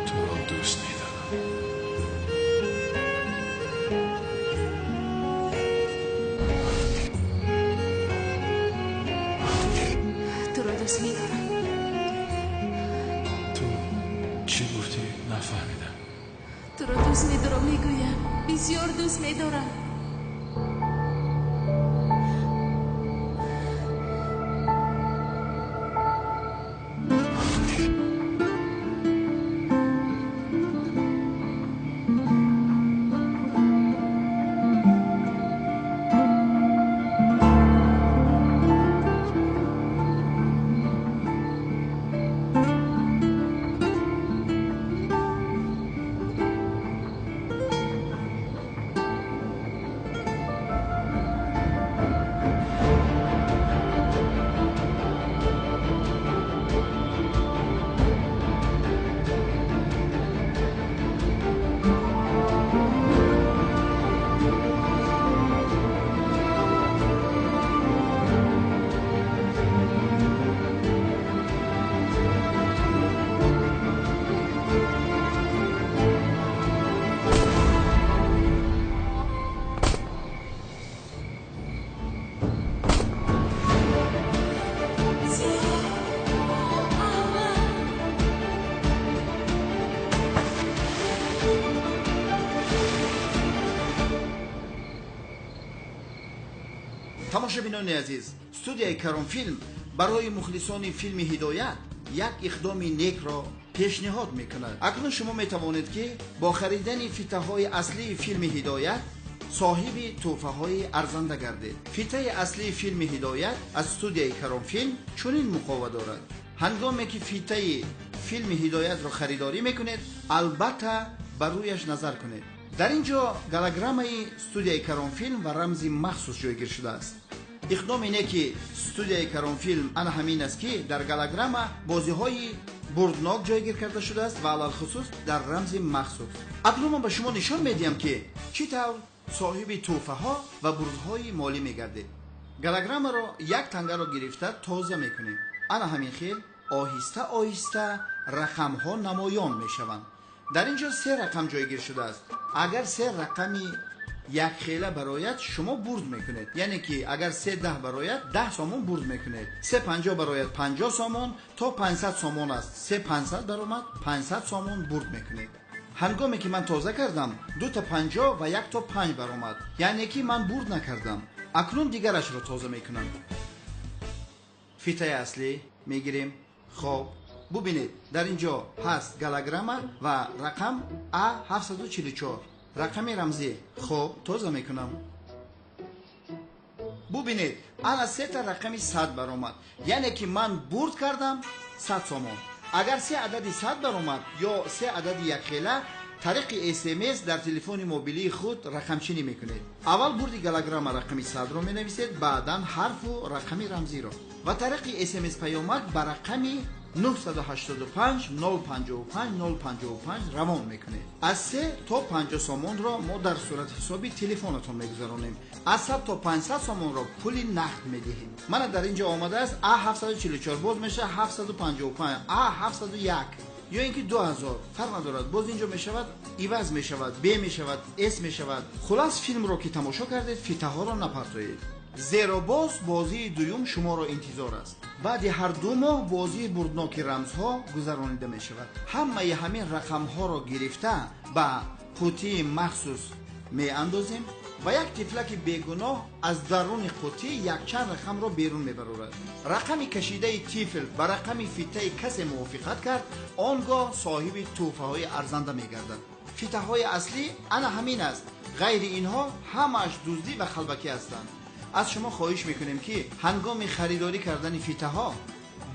Туро дӯст медорам. Туро дӯст медорам. Ту чӣ гуфтӣ? Нафаҳмидам. Туро дӯст медорам, мегӯям. Бисёр дӯст медорам. Зиё! Аҳмад! Тамошобинони азиз, студияи Каромфилм барои мухлисони филми Ҳидоят як иқдоми некро пешниҳод мекунад. Акнун шумо метавонед, ки бо харидани фитаҳои аслии филми Ҳидоят соҳиби тӯҳфаҳои арзанда гардед. Фитаи аслии филми Ҳидоят аз студияи Каромфилм чунин муқова дорад. Ҳангоме ки фитаи филми Ҳидоятро харидорӣ мекунед, албатта ба рӯяш назар кунед. Дар ин ҷо голограммаи студияи Каромфилм ва рамзи махсус ҷойгир шудааст. Иқдоми неки студияи Каромфилм ана ҳамин аст, ки дар голограмма бозиҳои бурднок ҷойгир карда шудааст ва алалхусус дар рамзи махсус. Акнун ман ба шумо нишон медиҳам, ки чӣ тавр соҳиби тӯҳфаҳо ва бурдҳои молӣ мегардед. Голограммаро як тангаро гирифта тоза мекунем. Ана ҳамин хел оҳиста оҳиста рақамҳо намоён мешаванд. Дар ин ҷо се рақам ҷойгир шудааст. Агар се рақами якхела барояд, шумо бурд мекунед. Яъне ки агар се даҳ барояд, 10 сомон бурд мекунед. Се панҷоҳ барояд, 50 сомон, то 500 сомон аст. Се 500 баромад, 500 сомон бурд мекунед. Ҳангоме ки ман тоза кардам, дута панҷоҳ ва як то панҷ баромад. Яъне ки ман бурд накардам. Акнун дигарашро тоза мекунам. Фитаи аслӣ мегирем. Хоб, бубинед, дар ин ҷо ҳаст голограмма ва рақам А 744, рақами рамзӣ. Хоб, тоза мекунам. Бубинед, ана сета рақами 100 баромад. Яъне ки ман бурд кардам 100 сомон. Агар се адади 100 баромад ё се адади якхела, тариқи СМС дар телефони мобилии худ рақамчинӣ мекунед. Аввал бурди голограмма рақами 100-ро менависед, баъдан ҳарфу рақами рамзиро. Ва тариқи СМС паёмак ба рақами 985 055 055 равон мекунед. Аз 3 то 50 сомонро мо дар сурати ҳисоби телефонатон мегузаронем. Аз 100 то 500 сомонро пули нақд медиҳем. Мана дар ин ҷо омадааст А 744, боз мешавад 755, А 701 ё ин ки 2000, фарқ надорад. Боз ин ҷо мешавад, иваз мешавад, Б мешавад, С мешавад. Хулас, филмро ки тамошо кардед, фитаҳоро напартоед. Зеро боз бозии дуюм шуморо интизор аст. Баъди ҳар 2 моҳ бозии бурдноки рамзҳо гузаронида мешавад. Ҳамаи ҳамин рақамҳоро гирифта ба қутии махсус меандозем ва як тифлаки бегуноҳ аз даруни қутӣ якчанд рақамро берун мебарорад. Рақами кашидаи тифл ба рақами фитаи касе мувофиқат кард, он гоҳ соҳиби тӯҳфаҳои арзанда мегардад. Фитаҳои аслӣ ана ҳамин аст. Ғайри инҳо ҳамааш дуздӣ ва халбакӣ ҳастанд. Аз шумо хоҳиш мекунем, ки ҳангоми харидорӣ кардани фитаҳо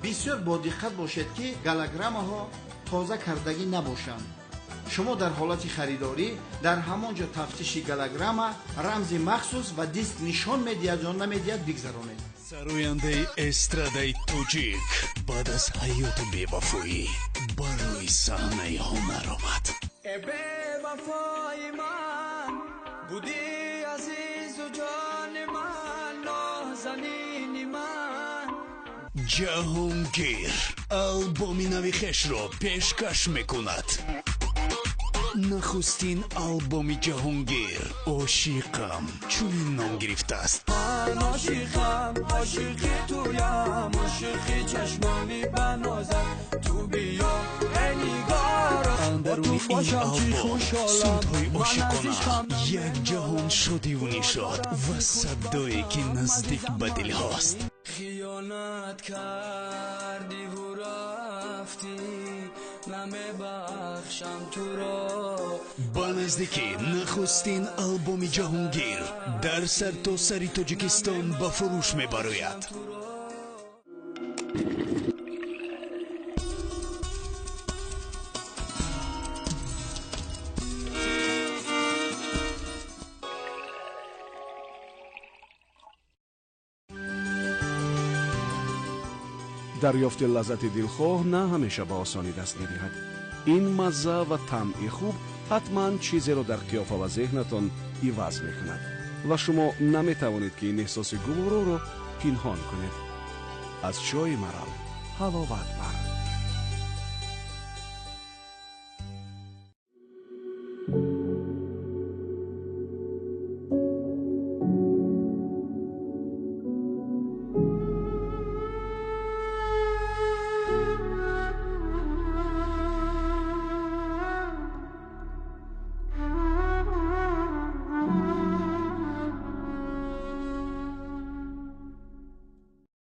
бисёр бодиққат бошед, ки голограммаҳо тоза кардагӣ набошанд. Шумо дар ҳолати харидорӣ дар ҳамон ҷо тафтиши голограмма, рамзи махсус ва диск нишон медиҳад ё намедиҳад бигзаронед. Сарояндаи эстрадаи тоҷик баъд аз ҳаёти бевафоӣ ба рӯи саҳнаи ҳунар омад. Э бевафои ман будӣ, азизу ҷони ман, нозанини ман. Ҷаҳонгир албоми нави хешро пешкаш мекунад. Нахустин албоми Ҷаҳонгир «Ошиқам» чунин ном гирифтааст. Ман ошиқам, ошиқи туям, ошиқи чашмони банозам, ту биё эй нигоро. Андаруни ин албом сурудҳои ошиқона, як ҷаҳон шодиву нишод ва садое, ки наздик ба дилҳост. Хиёнат кардиву рафтӣ, намебахшам туро. Ба наздикӣ нахустин албоми Ҷаҳонгир дар сартосари Тоҷикистон ба фурӯш мебарояд. Дарёфти лаззати дилхоҳ на ҳамеша ба осонӣ даст медиҳад. Ин мазза ва тамъи хуб ҳатман чизеро дар қиёфа ва зеҳнатон иваз мекунад ва шумо наметавонед, ки ин эҳсоси гувороро пинҳон кунед. Аз чойи марал ҳаловат бар.